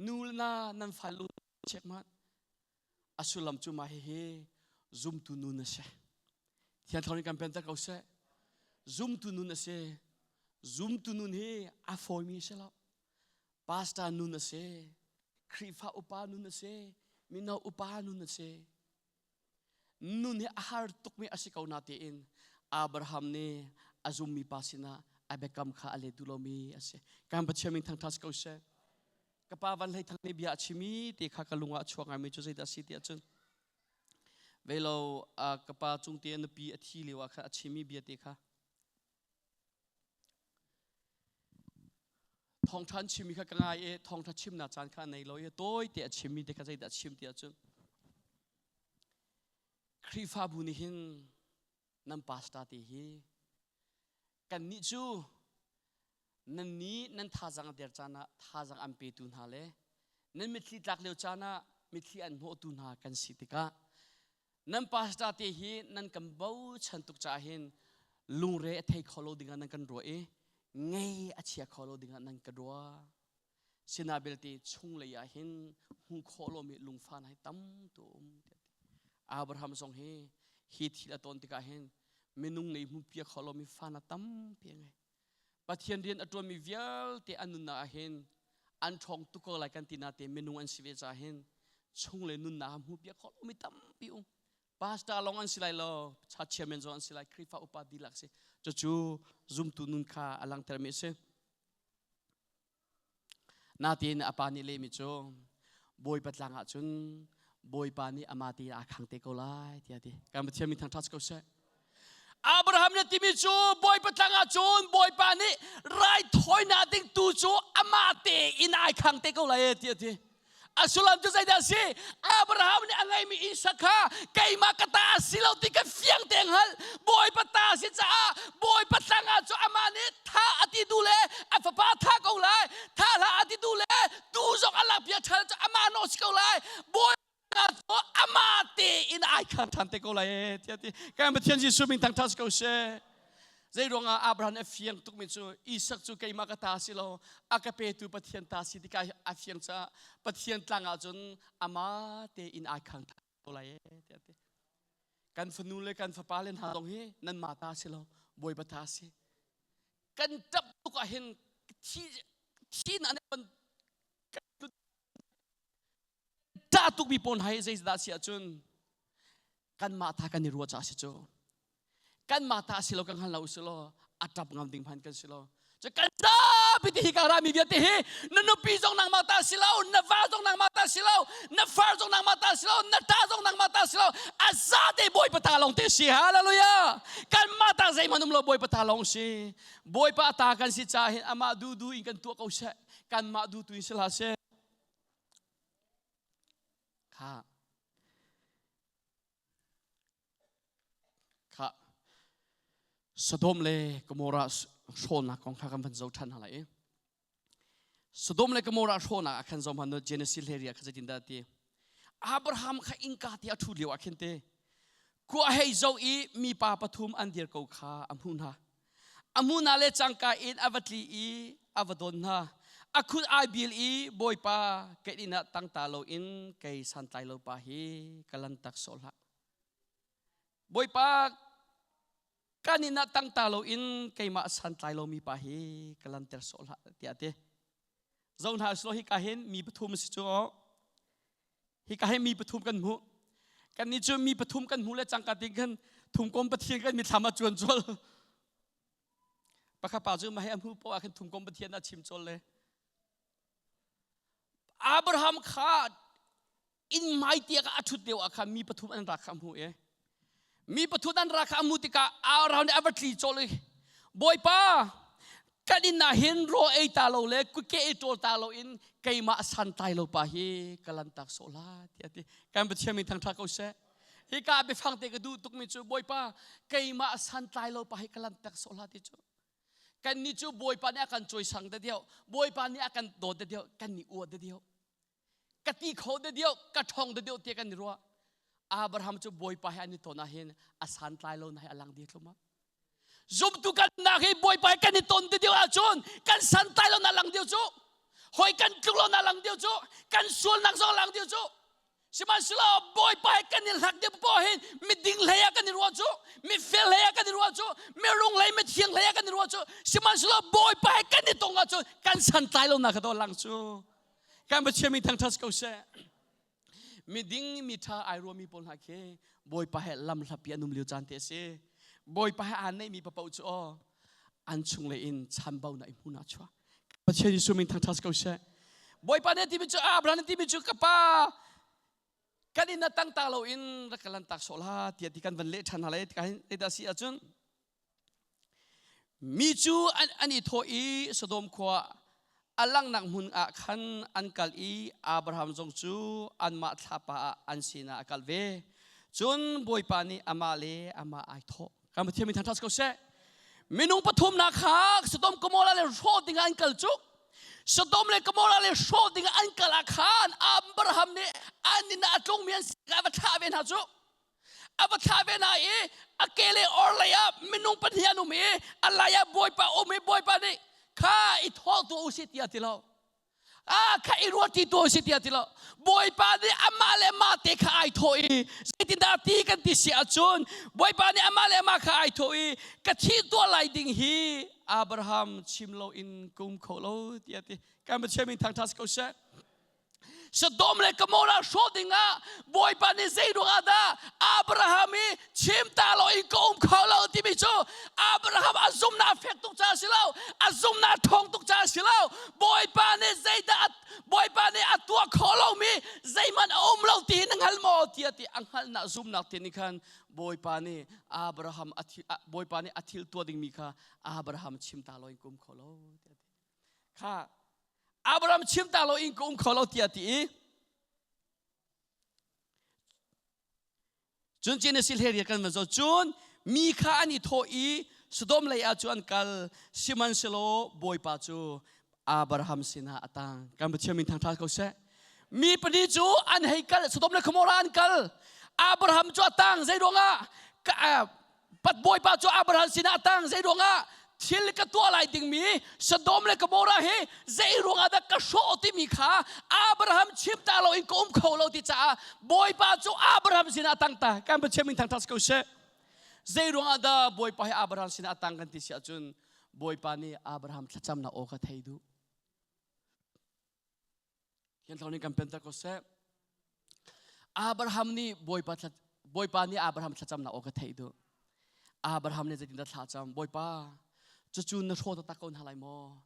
nu le na nan fa lung check manh a sullam cu mah hihi zumtu nun a si thiang thlarau nih kan penter ko seh zumtu nun a si zumtu nun hi a fawimi a si lo pastor nun a si Khrihfa upa nun a si mino upa nun a si nun hi a har tukmi a si ko na tiin Abraham nih a zummi pa sinah a biakam kha a let duh lomi a si kan Pathian min thangṭhat ko seh ka pa Van Hlei Thang nih bia a chimi te kha ka lung ah a chuak ngaimi cu zeidah a si tiah cun velo ka pa cung te nupi a thi lio ah khan a chimi bia te kha thawngṭha an chimmi kha ka ngai i thawngṭha chimnak caan kha a nei lo i tawi te a chimmi te kha zeidah a chim ti ahcun Khrihfabu nih hin nan pastor te hi kannih cu nan nih nan thazang a der caan ah thazang an petu hna le nan mitthli tlak lio caan ah mitthli an hnawhtu hna kan si tikah Nan pastor te hi nan kan bochan tuk caah hin lungre a thei kho lo dingah nan kan ruah i ngei a chia kho lo dingah nan ka ruah. Sina belte chunglei ah hin hmuh khawh lomi lungfah hi tam tu um. Abraham zong hi hi thil a ton tikah hin minung nei hmu pia kho lomi fa na tampi a ngei. Pathian rian a ṭuanmi vialte an nunnak ah hin an ṭhawng tuk ko lai kan ti nate minung an si ve caah hin chung le nunnak ah hmuhpiak khawh lomi tampi um. Pastor lawng an si lai lo, church chairman zong an si lai, Khrihfa upa dihlak si. Cucu zumtu nun kha a langhtermi a si. Natin a pa nih lehmi cu Bawipa tlang ah cun Bawipa nih amah te aa khang te ko lai tiah a ti. Kan Pathian min thangṭhat ko seh. Abraham nih timi cu Bawipa tlang ah cun Bawipa nih raithawinak ding tu cu amah te in ai khang te ko lai tiah a ti. A sullam cu zeidah a si? Abraham nih a ngeimi Isak kha keimah ka ta a si lo ti ka fiang te hngalh. Bawipa ta a si caah Bawipa tlang ah cu amah nih tha a ti duh le a fapa tha ko lai. Tha hlah a ti duh le tu zong a lakpiak ṭhan cu amah nawl si ko lai. Bawipa cu amah tein ai khang ṭhan te ko lai tiah ti. Kan Pathian Jesuh min thangṭhat si ko seh. Zei ruangah Abraham a fiang tukmi cu Isak cu keimah ka ta si lo a ka petu Pathian ta si tikah a fiang caah Pathian tlang ah cun ama tein ai khang ko lai e tiah ti. Kan fanu le kan fapa le hna zong hi nan ma ta si lo Bawipa ta si. Kan ṭap tuk ah hin thi thi na ne ṭah tukmi pawl hna hi zeidah si ahcun kanmah tha kan i ruah caah si cu kanmah ta si lo kan hngal lo si law a ṭap ngam ding hmanh kan si lo cu kan zapi ti hi ka rami vialte hi na nupi zong nangmah ta si lo na va zong nangmah ta si lo na far zong nangmah ta si lo na ṭa zong nangmah ta si lo a zate Bawipa ta lawng te si hallelujah kanmah ta zeihmanh um lo Bawipa ta lawng si Bawipa ta kan si caah hin amah dudu in kan tuah ko seh kanmah duh tu in si hlah seh kha kha Sodom le Gomorrah hrawlnak kong kha kan van zoh ṭhan hna lai i Sodom le Gomorrah hrawlnak ah khan zoh hmanh Genesis hlei kha zeitindah a ti Abraham kha innka te a ṭhu lio ah khin te khua hei zoh i mipa pathum an dir ko kha a hmuh hna A hmuh le cangka in a va tli i a va don hna. A khut ai bil i Bawipa ka inn ah tangta loin kei santlai lo pa hi ka lantak sawh hlah. Bawipa kan inn ah tangta loin keimah santlai lomi pa hi ka lanter sawh hlah tiah a ti. Zo hna usih law hika hin mi pathum a si cu. Hika hin mi pathum kan hmuh. Kannih cu mi pathum kan hmuh le cangka ding khan thumkom Pathian kan mithlam ah cuan col. Pakhat pa cu mah hi a hmuh poah ah khan thumkom Pathian a chim col le. Abraham kha inn hmai tiah a ṭhut lio ah khan mi pathum an ra kha a hmuh i mi pathum an ra kha a hmuh tikah Abraham nih a va tli cawlh i Bawipa. Kan inn ah hin raw ei ta lo le kuke ei ṭawl ta lo in keimah santlai lo pa hi ka lantak sawh la tiah ti. Kan Pathian min thangṭhat ko seh. Hika biafang te ka duh tukmi cu Bawipa keimah santlai lo pa hi ka lantak sawh la ti cu. Kan nih cu Bawipa nih a kan cawisang te deuh, Bawipa nih a kan dawt te deuh, kan nih uat te deuh. Ka ti kho te deuh, ka ṭhawng te deuh tiah kan i ruah. Abraham cu Bawipa he an i ton ahhin a santlai lo na hi a lang dih thlum ah. Zumtu kan nak hi Bawipa kan i ton ti deuh ahcun kan santlai lo na lang deuh cu. Hoi kan tluk lo na lang deuh cu. Kan sualnak zong lang deuh cu. Sihmanhsehlaw Bawipa he kan i hlak deuh poah hin miding hlei ah kan i ruah cu, mifel hlei ah kan i ruah cu, mirung hlei mithiang hlei ah kan i ruah cu. Sihmanhsehlaw Bawipa he kan i tong ahcun kan santlai lo nak kha lang cu. Kan Pathian min thangṭhat ko seh. Miding mi ṭha ai ruami pawl hna khi Bawipa he lam hlapi an um lio caan te a si. Bawipa he aa neihmi papoh cu aw an chung le in chambaunak i hmun ah chuak. Pathian Jesuh min thangṭhat ko seh. Bawipa nih a timi cu Abraham nih timi cu ka pa kan inn ah tang ta lo in rak ka lan tak sawh la tiah ti kan van leh ṭhan hna lai tika hin zeidah si ahcun Mi cu an i thawh i Sodom khua a langhnak hmun ah khan an kal i Abraham zong cu anmah thlapa ah an sinah a kal ve. Cun Bawipa nih amah le amah ai thawh. Kan Pathian min thangṭhat ko seh. Minung pathumnak kha Sodom Gomorrah le hrawh dingah an kal cu. Sodom le Gomorrah le hrawh dingah an kal ah khan Abraham nih an inn ah a tlungmi an si a va thlah ve hna cu. A va thlah ve hna i a ke le or lei ah minung pahnih an um i a lai ah Bawipa um i Bawipa nih kha i thawh tuah u sih tiah ti lo. Ah kha i ruat ti tuah u sih tiah ti lo. Bawipa nih amah le amah te kha ai thawh i zeitindah ti kan ti si ahcun Bawipa nih amah le amah kha ai thawh i ka thih tuah lai ding hi Abraham chim lo in ka um kho lo tiah ti. Kan Pathian min thangṭhat ko seh. Sodom le Gomorrah hrawh dingah Bawipa nih zei ruangah dah Abraham i chim ta lo in ka um kho lo timi cu Abraham a zumnak fek tuk caah si lo, a zumnak ṭhawng tuk caah si lo. Bawipa nih zeidah Bawipa nih a tuah khawh lomi zeihmanh a um lo ti hi na hngal maw tiah ti a hngalhnak zumnak te nih khan Bawipa nih Abraham a Bawipa nih a thil tuah dingmi kha Abraham chim ta lo in ka um kho lo tiah ti. Kha Abraham chim ta lo in ka um kho lo tiah ti i cun Genesis hlei kan van zoh cun mi kha an i thawh i Sodom lei ah cu an kal sihmanhsehlaw Bawipa cu Abraham sinah a tang. Kan Pathian min thangṭhat ko seh. Mi pahnih cu an hei kal Sodom le Gomorrah an kal. Abraham cu a tang zei ruangah Pat Bawipa cu Abraham sinah a tang zei ruangah thil ka tuah lai dingmi Sodom le Gomorrah hi zei ruangah dah ka hrawh timi kha Abraham chim ta lo in ka um kho lo ti caah Bawipa cu Abraham sinah a tang ta. Kan Pathian min thangṭhat ko seh. Zei ruangah dah Bawipa hi Abraham sinah a tang kan ti si ahcun Bawipa nih Abraham thlacamnak aw kha thei duh. Thiang nih kan penter ko seh. Abraham nih Bawipa Bawipa nih Abraham thlacamnak aw ka theih duh. Abraham nih zeitindah thla cam? Bawipa, cucu na hraw taktak ko hna lai maw?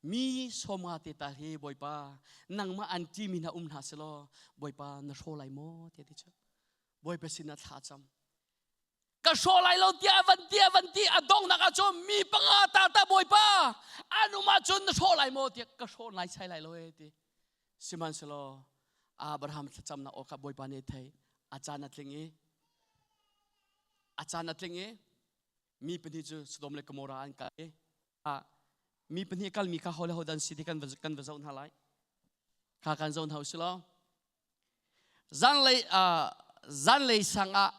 Mi sawmnga te tal hi Bawipa, nangmah an ṭimi hna um hna selaw, Bawipa na hraw lai maw? Tiah ti cu. Bawipa sinah thla cam. Ka hrawh lai lo tiah van ti a van ti a donghnak ah cun mi panga ta ta Bawipa an um ahcun na hrawh lai maw tiah ka hrawh lai chai lai lo e ti. Sihmanhsehlaw Abraham thlacamnak aw kha Bawipa nih a theih. A caan a tling i a caan a tling i mi pahnih cu Sodom le Gomorrah an kal i mi pahnih kalmi kha ho le ho dan si ti kan va kan va zoh hna lai. Kha kan zoh hna u si law. Zanlei, uh, zanlei sang ah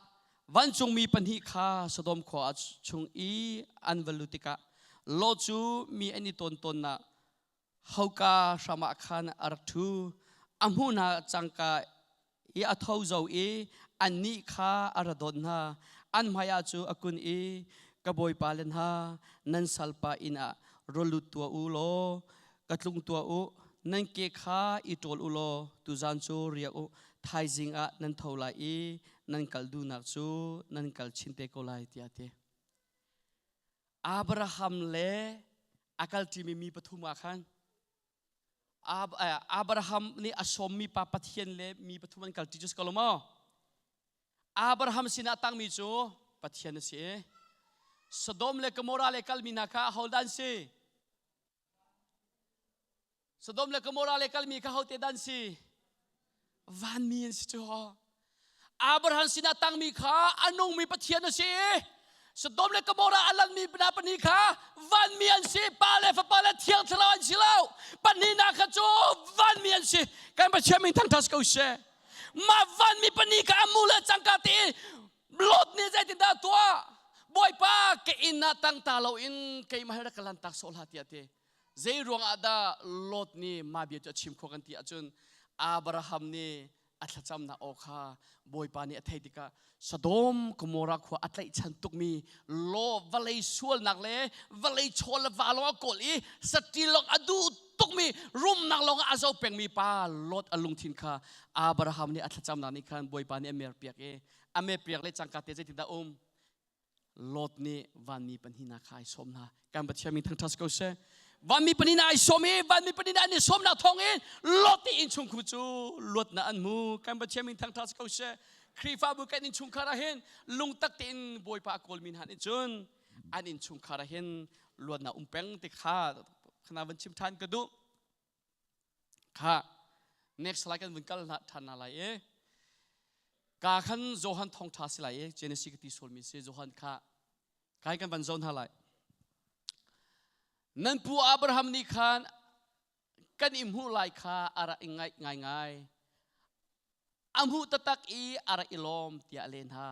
vancungmi pahnih kha Sodom khua chung i an va lut tikah Lot cu mi an i tawn tawnnak hauka hram ah khan a rak ṭhu. A hmuh hna cangka i a tho zau i annih kha a ra dawt hna. An hmaiah cu a kun i, Ka bawipa le hna, nan salpa inn ah ra lut tuah u law ka tlung tuah u. Nan ke kha i ṭawl u law tuzan cu riak u. Thaizing ah nan tho lai i nan kal duhnak cu nan kal chin te ko lai, tiah a ti. Abraham le a kalṭimi mi pathum ah khan Abraham nih a sawmmi pa Pathian le mi pathum an kalṭi cu si ko lo maw? Abraham sinah tangmi cu Pathian a si i Sodom le Gomorrah le kalmi hna kha ahodah an si? Sodom le Gomorrah le kalmi kha hote dan si? Vanmi an si cu. Abraham sinah tangmi kha a nungmi Pathian a si i Sodom le Gomorrah a lanmi hna pahnih kha vanmi an si. Pa le Fapa le Thiang Thlarau an si lo. Pahnihnak kha cu vanmi an si. Kan Pathian min thangṭhat ko seh. Mah vanmi pahnih kha a mu le cangka tein Lot nih zeitindah a tuah? Bawipa ka inn ah tang ta loin keimah he rak ka lantak sawh hlah tiah a ti. Zei ruangah dah Lot nih mah bia cu a chim khawh kan ti ahcun Abraham nih a thlacamnak aw kha Bawipa nih a theih tikah Sodom Gomorrah khua a tlaihchan tukmi law vawlei sualnak le vawlei chaw le va lawng a kawl i saṭil lawng a duh tukmi rumnak lawng ah a zo pengmi pa Lot a lungthin kha Abraham nih a thlacamnak nih khan Bawipa nih a merpiak i a merpiak le cangka te zeitindah um Lot nih vanmi pahnihnak kha ai sawm hna. Kan Pathian min thangṭhat ko seh. Vanmi pahnihnak ai sawm i vanmi pahnihnak an i sawmnak thawng in Lot nih innchungkhar cu luatnak an hmu. Kan Pathian min thangṭhat ko seh. Khrihfabu kan innchungkhar ah hin lungtak tein Bawipa a kawlmi hna nih cun an innchungkhar ah hin luatnak um peng ti kha khana van chim ṭhan ka duh. Kha next slide kan vun kal ṭhan hna lai i ka khan Johan thawngṭha si lai i Genesis ka ti sualmi si Johan kha kai kan van zoh hna lai. Nan pu Abraham nih khan kan i hmuh lai kha a rak i ngaih ngaingai. A hmuh taktak i a rak i lawm tiah a len hna.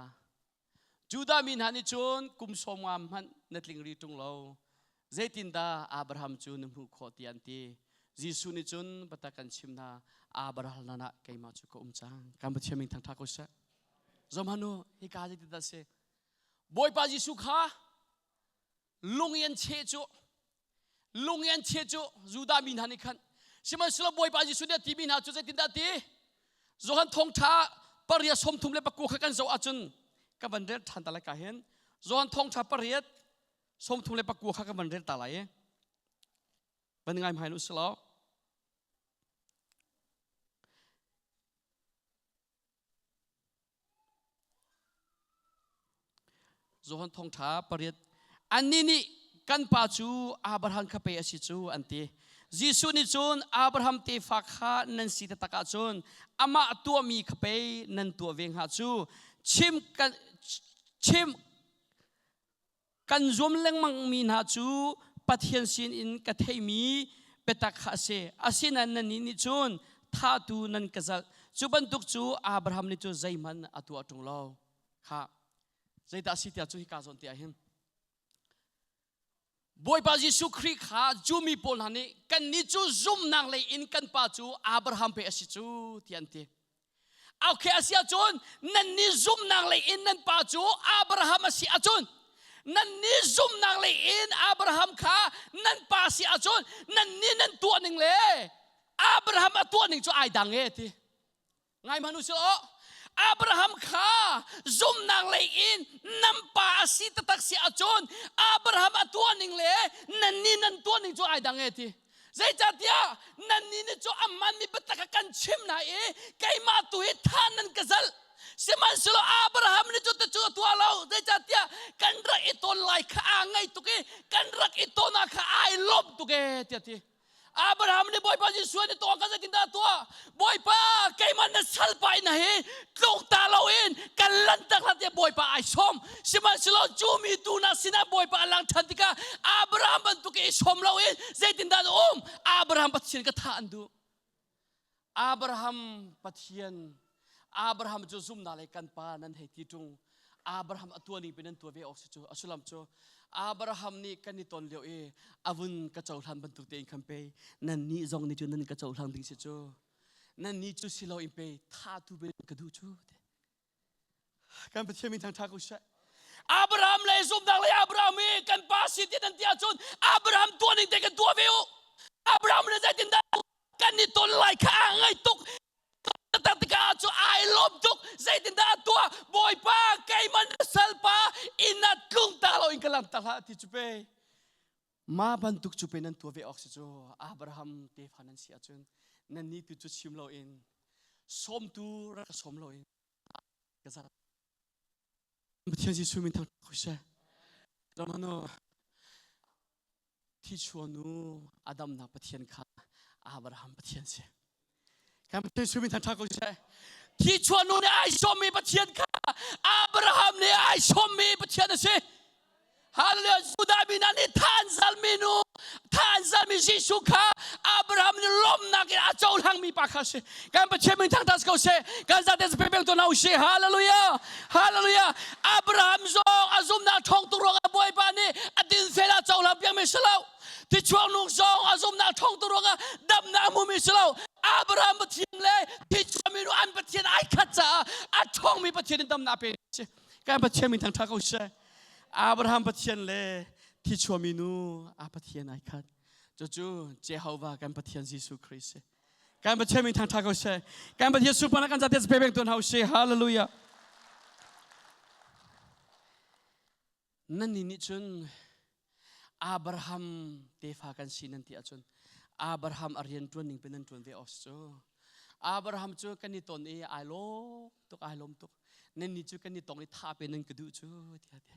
Judah mi hna nih cun kum sawm nga hmanh na tling rih ṭung lo. Zeitindah Abraham cu na hmuh khawh tiah an ti. Jesuh nih cun biatak kan chim hna, Abraham hlan ah keimah cu ka um cang. Kan Pathian min thangṭha ko seh. Zohhmanh u, hika zeitindah a si? Bawipa Jesuh kha lung i an cheh cu lung i an cheh cu Judah mi hna nih khan sihmanhsehlaw Bawipa Jesuh nih a timi hna cu zeitindah a ti Johan thawngṭha pariat 39 kha kan zoh ahcun ka van rel ṭhan ta lai ka hin Johan thawngṭha pariat 39 kha ka van rel ta lai i van ngai hmai u silaw Johan thawngṭha pariat annih nih kan pa cu Abraham kha pei a si cu an ti. Jesuh nih cun Abraham tefa kha nan si taktak ahcun amah tuahmi kha pei nan tuah ve hnga cu chim kan chim Kan zuam lengmangmi hna cu Pathian sinin ka theimi biatak kha a si. Asinain nannih nih cun thahtu nan ka zalh. Cu bantuk cu Abraham nih cu zeihmanh a tuah ṭung lo. Kha zeidah a si tiah cu hika zawn te ah hin Bawipa Jesuh Khrih kha Jumi pawl hna nih kannih cu zumhnak lei in kan pa cu Abraham pei a si cu tiah an ti. Okay a si ahcun nannih zumhnak lei in nan pa cu Abraham a si ahcun nannih zumhnak lei in Abraham kha nan pa si ahcun nannih nan tuah ning le Abraham a tuah ning cu ai dang e ti. Ngai hmanh u sih aw. Abraham kha zumhnak lei in nan pa a si taktak si ahcun Abraham a tuah ning le nannih nan tuah ning cu ai dang e ti. Zeicahtiah nannih nih cu a hmanmi biatak kha kan chim hna i keimah tu hi thah nan ka zalh. Sihmanhsehlaw Abraham nih cu cu a tuah lo. Zeicahtiah kan rak i ton lai kha aa ngaih tuk i kan rak i ton ah kha ai lawm tuk ee tiah a ti. Abraham nih Bawipa Jesuh nih tuah ka zeitindah a tuah? Bawipa keimah na salpa in hi tluk ta loin kan lanhtak hlah tiah Bawipa ai sawm. Sihmanhsehlaw cu mi tu na sinah Bawipa a lang ṭhan tikah Abraham bantuk i sawm loin zeitindah an um? Abraham Pathian ka thah an duh. Abraham Pathian Abraham cu zumnak lei kan pa nan hei ti ṭung. Abraham a tuah ning pin nan tuah ve awk si cu. A sullam cu Abraham nih kan i ton lio i a vun ka cohlan bantuk tein khan pei nannih zong nih cu nan ka cohlang ding si cu. Nannih cu si loin pei thahtu pe ka duh cu. Kan Pathian min thangṭha ko seh. Abraham le zumnak le Abraham i kan pa si ti nan ti ahcun Abraham tuah ning te kan tuah ve u. Abraham le zeitindah kan i ton lai kha aa ngaih tuk. Tak tikah cu ai lawm tuk. Zeitindah a tuah? Bawipa keimah na salpa inn ah tlung ta lo in ka lam ta hlah ti cu pe. Mah bantuk cu pe nan tuah ve awk si cu Abraham tefa nan si ahcun nannih tu cu chim loin sawmtu rak ka sawm loin ka zar Pathian Jesuh min thang ko seh. Ramano thi chuanu Adam na Pathian kha Abraham Pathian si. Kan Pathian sumin than tha ko seh. Thi chuah nu nih ai sawmmi Pathian kha Abraham nih ai sawmmi Pathian a si. Hallelujah. Judah mi hna nih tha an zalmi nu, tha an zalmi Jesuh kha Abraham nih lawmhnak in a cohlangmi pa kha a si. Kan Pathian min thangthat ko seh. Kan zate pe peng to na usih. Hallelujah. Hallelujah. Abraham zong a zumnak ṭhawng tuk ruangah Bawipa nih a dinfel a cohlang piakmi si lo. Thichuak nu zong a zumnak ṭhawng tuk ruangah damnak a hmumi si lo. Abraham Pathian le thichuakmi nu an Pathian ai khat caah a ṭhawngmi Pathian in damnak pe si. Kan Pathian min thangṭhat ko seh. Abraham Pathian le thichuami nu a Pathian ai khat. Cucu Jehovah kan Pathian Jesuh Christ si. Kan Pathian min thangṭhat ko seh. Kan Pathian sunparnak kan zate pe peng tuan hau sih. Hallelujah. Nan nih nih cun Abraham tefa kan si nan ti ahcun Abraham a rian ṭuan ning pe nan ṭuan ve awk cu. Abraham cu kan i ton i ai lawm tuk ai lawm tuk. Nan nih cu kan i tong i tha pe nan ka duh cu tiah ti.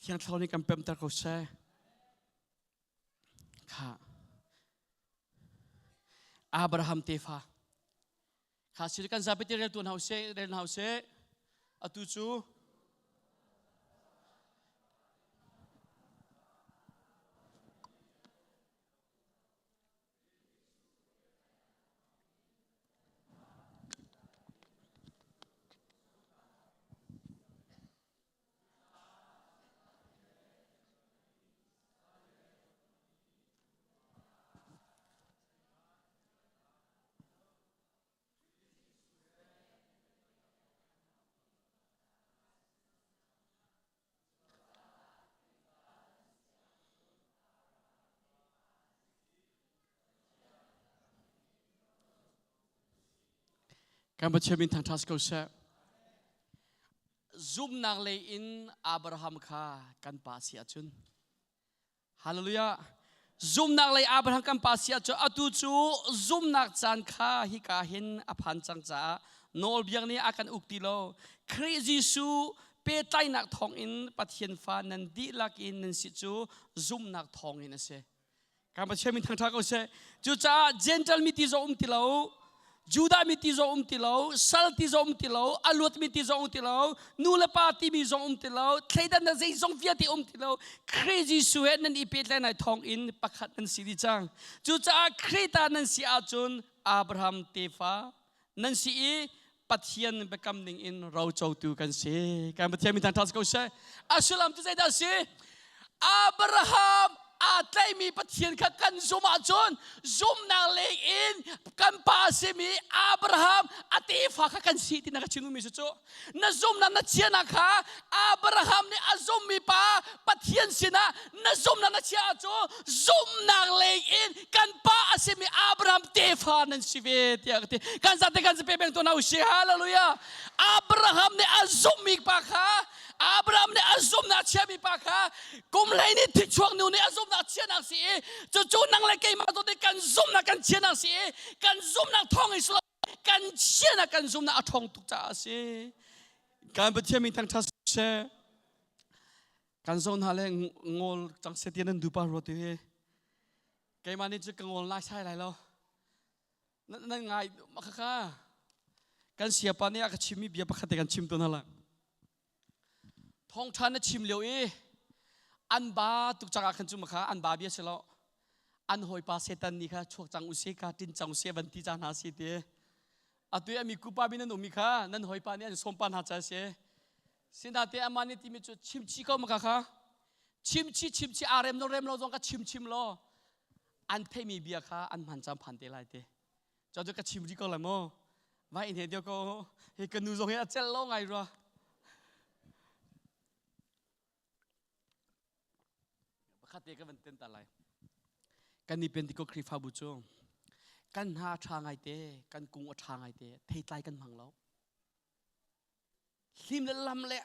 Thiang Thlarau nih kan pemter ko seh. Kha Abraham tefa kha si kan zapi te rel tuan hau seh rel hau seh atu cu Kan Pathian min thangṭhat ko seh. Zumnak lei in Abraham kha kan pa si ahcun Hallelujah. Zumnak lei Abraham kan pa si ahcun atu cu zumnak caan kha hika hin a phan cang caah nawlbiak nih a kan uk ti lo. Khrih Jesuh pehtlaihnak thawngin Pathian fa nan dihlak in nan si cu zumnak thawngin a si. Kan Pathian min thangṭhat ko seh. Cucaah Gentile mi ti zong um ti lo, Judah mi ti zong um ti lo, sal ti zong um ti lo, a luatmi ti zong um ti lo, nu le pa timi zong um ti lo, thleidannak zeizong vialte um ti lo. Khrih Jesuh he nan i pehtlaihnak thawng in pakhat nan si dih cang. Cucaah Khrih ta nan si ahcun Abraham tefa nan si i Pathian biakam ning in rocotu kan si. Kan Pathian min thangṭhat ko seh. A sullam cu zeidah a si? Abraham aa tlaihmi Pathian kha kan zumh ahcun zumhnak lei in kan pa a simi Abraham a tefa kha kan si ti na ka chim duhmi cu na zumhnak na chiahnak kha Abraham nih a zumhmi pa Pathian sinah na zumhnak na chiah ahcun zumhnak lei in kan pa a simi Abraham tefa nan si ve tiah ka ti kan zate kan pe peng to na usi hallelujah Abraham nih a zumhmi pa kha Abraham nih a zumhnak chiami pa kha kum hlei nih thichuak nu nih a zumhnak chiahnak si i cucu nang le keimah tu nih kan zumhnak kan chiahnak si i kan zumhnak thawng in kan chiahnak kan zumhnak a ṭhawng tuk caah a si kan Pathian min thangṭhat seh Kan zawn hna le ngol cang se ti nan dupa rua tu hi. Keimah nih cu ka ngol nai sai lai lo. Nan ngai khakha. Kan siapa nih a ka chimmi bia pakhat te kan chim tu hna la. Thawngṭha na chim lio i an ba tuk cang ah khan cu makha an ba bia si lo. An hawipa Satan nih kha chuak cang usih ka tin cang usih van ti cang hna si ti. Atu i ami kupa mi nan um mi kha nan hawipa nih an sawmpa hna ca si. Sinate amah nih timi cu chimchi ko maka kha chimchi chimchi aa rem lo rem lo zong ka chim chim law an theimi bia kha an hman cam phan te lai te cho cu ka chim rih ko lai maw vai in he dio ko he ka nu zong hi a cel lo ngai rua pakhat te ka van ten ta lai kan ni Pentecost Khrihfabu cu kan hna a ṭha ngai te kan kung a ṭha ngai te theitlai kan hmang lo Hlim le lam le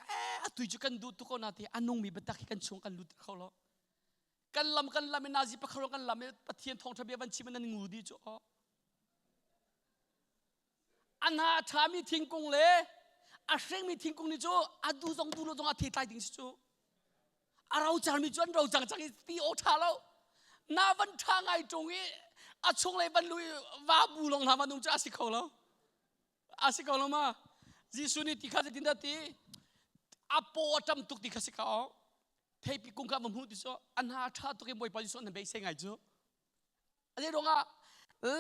atu cu kan duh tuk ko na ti a nungmi biatak hi kan chung kan lut kho lo. Kan lam kan lam i nazi pakhat kan lam i Pathian thawngṭha bia van chim in nan ngu di cu aw. A hna a ṭhami thingkung le a hringmi thingkung nih cu a du zong du lo zong a thei tlai ding si cu. A ro cangmi cu an ro cang cang i ti aw ṭha lo. Na van ṭha ngai ṭung i A chunglei van lu va bu long hna van um cu a si kho lo. A si ko lo ma? Jesuh nih ti kha zeitin dah ti? A paw a ṭam tuk ti kha si ka o. Theipi kung kha va hmuh ti cu a hna ṭha tuk i Bawipa Jesuh an beisei ngai cu. A zei ruangah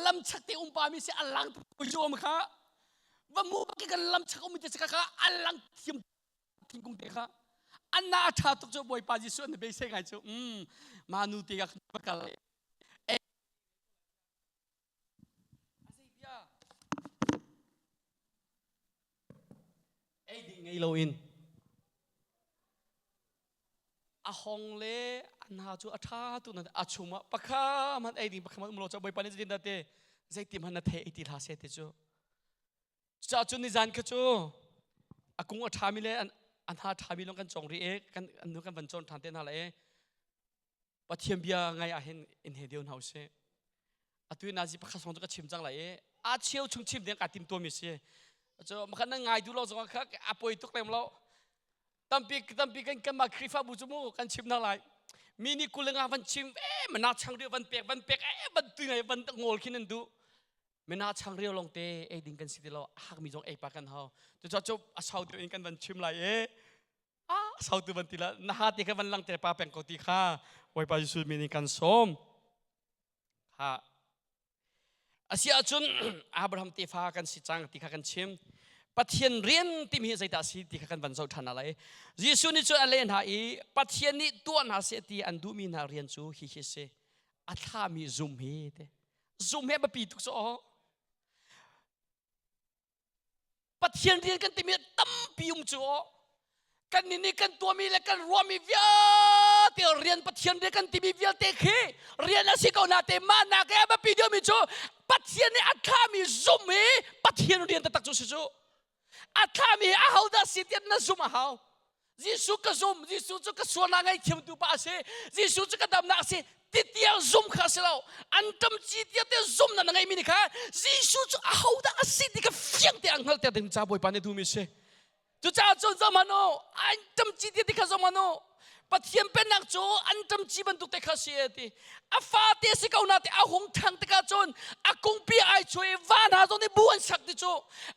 lam chak te um pa mi si a lang tuk um kha va mu bak kan lam chak um ti kha a lang thiam thingkung te kha a na ṭha tuk cu Bawipa Jesuh an beisei ngai cu. Um ma nu te ka kal Ei ding ngei loin a hong le a hna cu a ṭha tuk na a chum ah pakha hmanh ei ding pakha hmanh um lo ca Bawipa nih zeitin dah ti zeiti hmanh na thei ei ti hlah seh ti cu cucaah cun nizan kha cu a kung a ṭhami le a hna ṭhami lawng kan cawng rih i kan kan van cawn ṭhan te hna lai i Pathian bia ngai ah hin in he deu hna usih. Atu nazi pakhat song cu ka chim cang lai i a cheu chung chim ding ka tim tuami si. Cu makhan nan ngai du lo zong kha a poi tuk lem lo. Tampi tampi kan kan mah Khrihfabu cu mu kan chim na lai. Mi nih kulenga van chim e mana chang rio van pek van pek e van tu ngai van ngol khin an du. Mina chang rio long te ei ding kan si ti lo hak mi zong ei pa kan hau. Cu cu a sau deuh in kan van chim lai e ah sautu van ti la na ha ti kha van langter pa peng ko ti kha Bawipa Jesuh min in kan sawm ha asi ahcun Abraham tefa kan si cang ti kha kan chim Pathian rian timi hi zeidah si ti kha kan van zoh ṭhan lai Jesuh nih cun a leh hna i Pathian nih tuah hna seh ti an duhmi hna rian cu hi hi si a thlami zum hi te zum hi a biapi tuk cu Pathian rian kan timi tampi um cu aw. Kan nih nih kan tuahmi le kan ruahmi vialte rian Pathian rian kan timi vialte khi rian a si ko na te mah nak i a biapi deuhmi cu Pathian nih a thlami zum hi Pathian rian taktak cu si cu. A thlami hi ahodah si tiah na zum a hau. Jesuh ka zum, Jesuh cu ka sualnak ngaihthiamtu pa a si, Jesuh cu ka damnak a si, ti tiang zum kha a si lo. An ṭam ci tiang te zumnak na ngeimi nih kha Jesuh cu ahodah a si ti kha fiang te an hngalhter ding ca Bawipa nih duhmi a si. Cucaah cun zohhmanh u, an ṭam ci ti kha zohhmanh u. Pathian pennak cu an ṭam ci bantuk te kha a si a ti. A fate si ko na te a hung ṭhang tikah cun a kungpi ai chuai i va hna zong nih bu an sak ti cu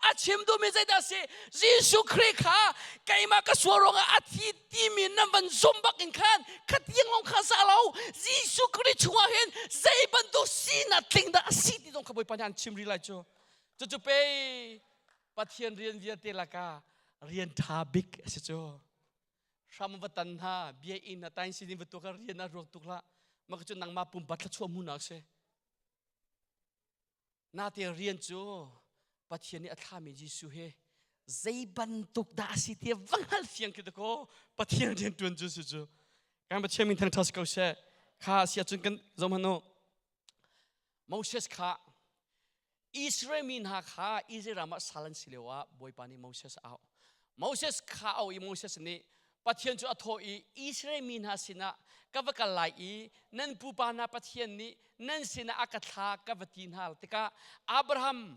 a chim duhmi zeidah a si Jesuh Khrih kha keimah ka sual ruangah a thi timi nan van zum bak in khan khatiang lawng kha sa lo Jesuh Khrih chungah hin zei bantuk sinak tling dah a si ti zong kha Bawipa nih an chim rih lai cu cucu pei Pathian rian vialte lakah rian ṭha bik a si cu hram va tan hna bia inn hna tain sin va tuk rian a ruak tuk la maka cu nangmah pumpa thlachuah hmunak si nate rian cu Pathian nih a thlami Jesuh he zei bantuk dah a si ti va hngal fiang khi ko Pathian rian tuan cu si cu kan Pathian min thangṭhat si ko seh kha si ahcun kan zoh hmanh u Moses kha Israel mi hna kha Israel ram ah sal an si lioah Bawipa nih Moses a auh. Moses kha a auh i Moses nih Pathian cu a thawh i Israel mi hna sinah ka va kal lai i nan pupa hna Pathian nih nan sinah a ka thla ka va ti hna tikah Abraham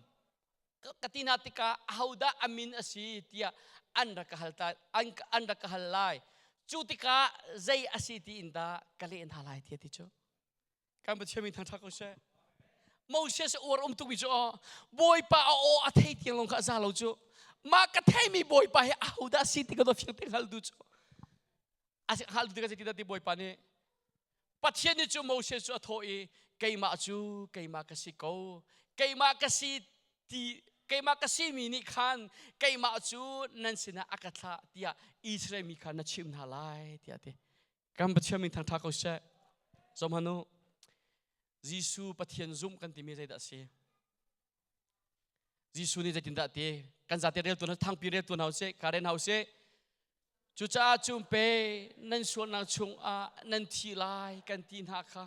ka ti hna tikah ahodah a min a si tiah an rak ka hal ta an rak ka hal lai cu tikah zei a si ti in dah ka leh hna lai tiah ti cu Kan Pathian min thangṭhat ko seh. Moses uar um tukmi cu aw Bawipa a aw a thei tiang lawng kha a za lo cu. Mah ka theimi Bawipa hi ahodah si ti ka do fiang te hngal du cu. A hngal du tikah zeitindah ti Bawipa nih Pathian nih cu Moses cu a thawh i keimah cu keimah ka si ko. Keimah ka si ti keimah ka simi nih khan keimah cu nan sinah a ka thlah tiah Israel mi kha na chimh hna lai tiah a ti. Kan Pathian min thangṭha ko seh. Zohhmanh u. Jesuh Pathian zumh kan timi zeidah a si? Jesuh nih zeitindah a ti? Kan zate rel tuan thangpi rel tuan hau sih, ka ren hau sih. Cucaah cun pe nan sualnak chungah nan thi lai kan ti hna kha.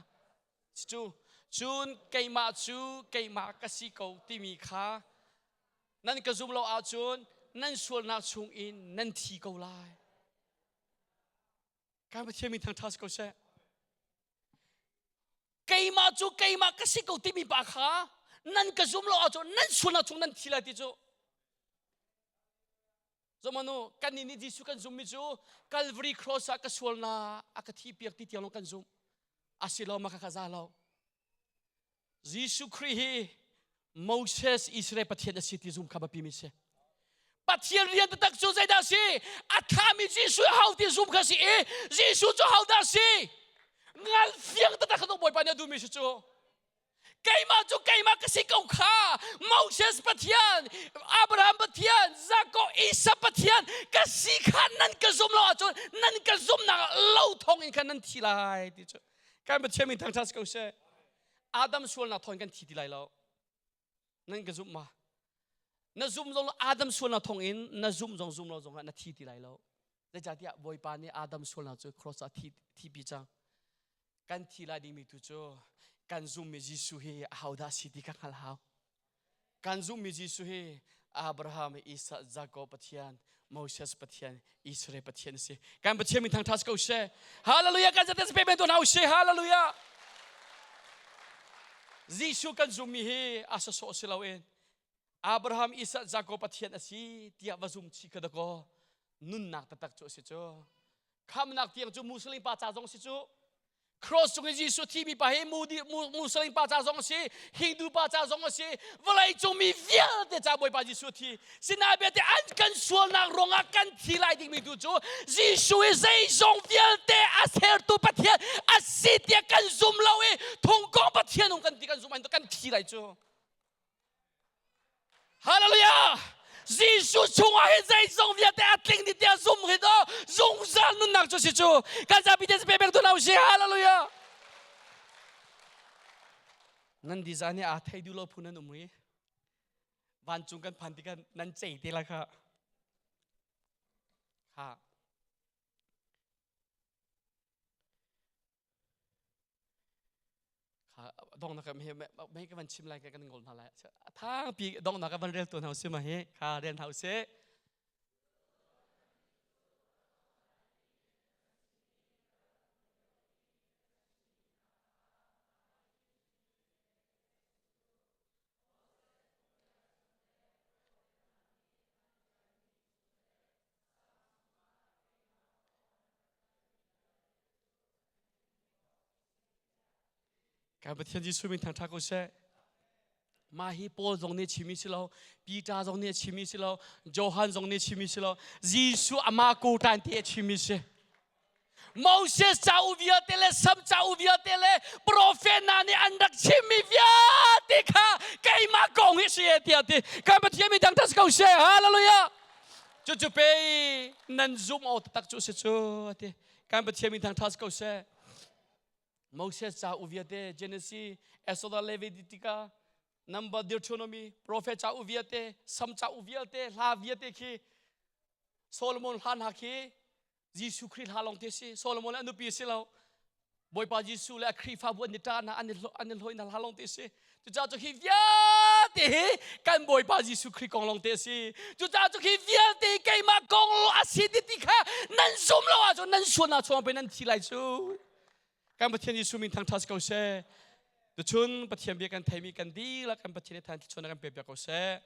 Cu cun keimah cu keimah ka si ko timi kha nan ka zum lo ahcun nan sualnak chungin nan thi ko lai. Kan Pathian min thangṭha si ko seh. Keimah cu keimah ka si ko timi pa kha nan ka zum lo ahcun nan sualnak chung nan thi lai ti cu. Zomanu kan nih nih Jesuh kan zummi cu Calvary cross ah ka sualnak a ka thi piak ti tiang lawng kan zumh. Asilo ma kha kha za lo. Jesuh Khrih hi Moses Israel Pathian a si ti zum kha biapi mi si. Pathian rian taktak cu zeidah si? A thlami Jesuh hau ti zum kha si i Jesuh cu hodah si? Ngal fiang taktak kha Bawipa nih a duhmi si cu. Keimah cu keimah ka si ko kha. Moses Pathian, Abraham Pathian, Jakob, Isa Pathian ka si kha nan ka zum lo ahcun nan ka zumnak lo thong in khan nan thi lai ti cu. Kan Pathian min thangṭhat si ko seh. Adam sualnak thawng kan thi ti lai lo. Nan ka zumh ma? Na zum zong Adam sualnak thawng in na zum zong zum lo zong ah na thi ti lai lo. Zeicahtiah Bawipa nih Adam sualnak cu cross ah thi thipi cang. Kan thi lai dingmi tu cu kan zummi Jesuh hi ahodah si ti kha hngal hau. Kan zumhmi Jesuh hi Abraham, Isaac, Jacob Pathian, Moses Pathian, Israel Pathian a si. Kan Pathian min thangṭhat ko seh. Hallelujah! Kan zate pe men tuan hau seh. Hallelujah! Jesuh kan zummi hi a sawsawh si loin Abraham, Isaac, Jacob Pathian a si tiah va zum chi kha dakaw nunnak taktak cu a si cu. Khamnak tiang cu Muslim pa ca zong si cu. Cross cung i Jesuh thimi pa hi Muslim pa ca zong a si, Hindu pa ca zong a si, vawlei cung mi vialte ca Bawipa Jesuh thi. Sinai belte an kan sualnak ruangah kan thi lai dingmi tu cu Jesuh i zeizong vialte a sertu Pathian a si tiah kan zum lo i thungkong Pathian um kan ti kan zum kan thi lai cu. Hallelujah! Jesuh chungah hin zeizong vialte a tling dih tiah zum hi to zungzal nunnak cu si cu kan zapi te pe pek tu hna usih hallelujah nan design hi aa thei duh lo phu nan um ri vancung kan phan tikah nan cei te la kha kha Dongnak he mei ka van chim lai ka kan ngol hna lai. Thangpi dongnak ka van rel tu hna usih ma hi kha rel hna usih. Kan Pathian Jesuh min thangṭhat ko seh. Mah hi Paul zong nih chimi si lo, Peter zong nih a chimi si lo, Johan zong nih chimi si lo, Jesuh amah ko tan ti a chimi si. Moses ca u vialte le Sam ca u vialte le profet hna nih an rak chimmi vialte kha keimah kong hi si tiah ti. Kan Pathian min thangṭhat ko seh. Hallelujah. Cucu pei nan zumh awk taktak cu si cu ti. Kan Pathian min thangṭhat ko seh. Moses ca u vialte Genesis, Exodus, Leviticus, Number, Deuteronomy, Prophet ca u vialte, Sam ca u vialte, hla vialte khi Solomon hla hna khi Jesuh Khrih hla lawng te si. Solomon le a nupi si lo. Bawipa Jesuh le a Khrihfabu an i ṭah hna, an i hloi hna hla lawng te si. Cucaah cu hi vialte hi kan Bawipa Jesuh Khrih kong lawng te a si. Cucaah cu hi vialte keimah kong a si ti ti kha nan zum lo ahcun nan sualnak chungah pei nan thi lai cu. Kan Pathian Jesuh min thangṭhat ko seh. Tuchun Pathian bia kan theimi kan dihlak kan Pathian nih than thluachuah kan pe piak ko seh.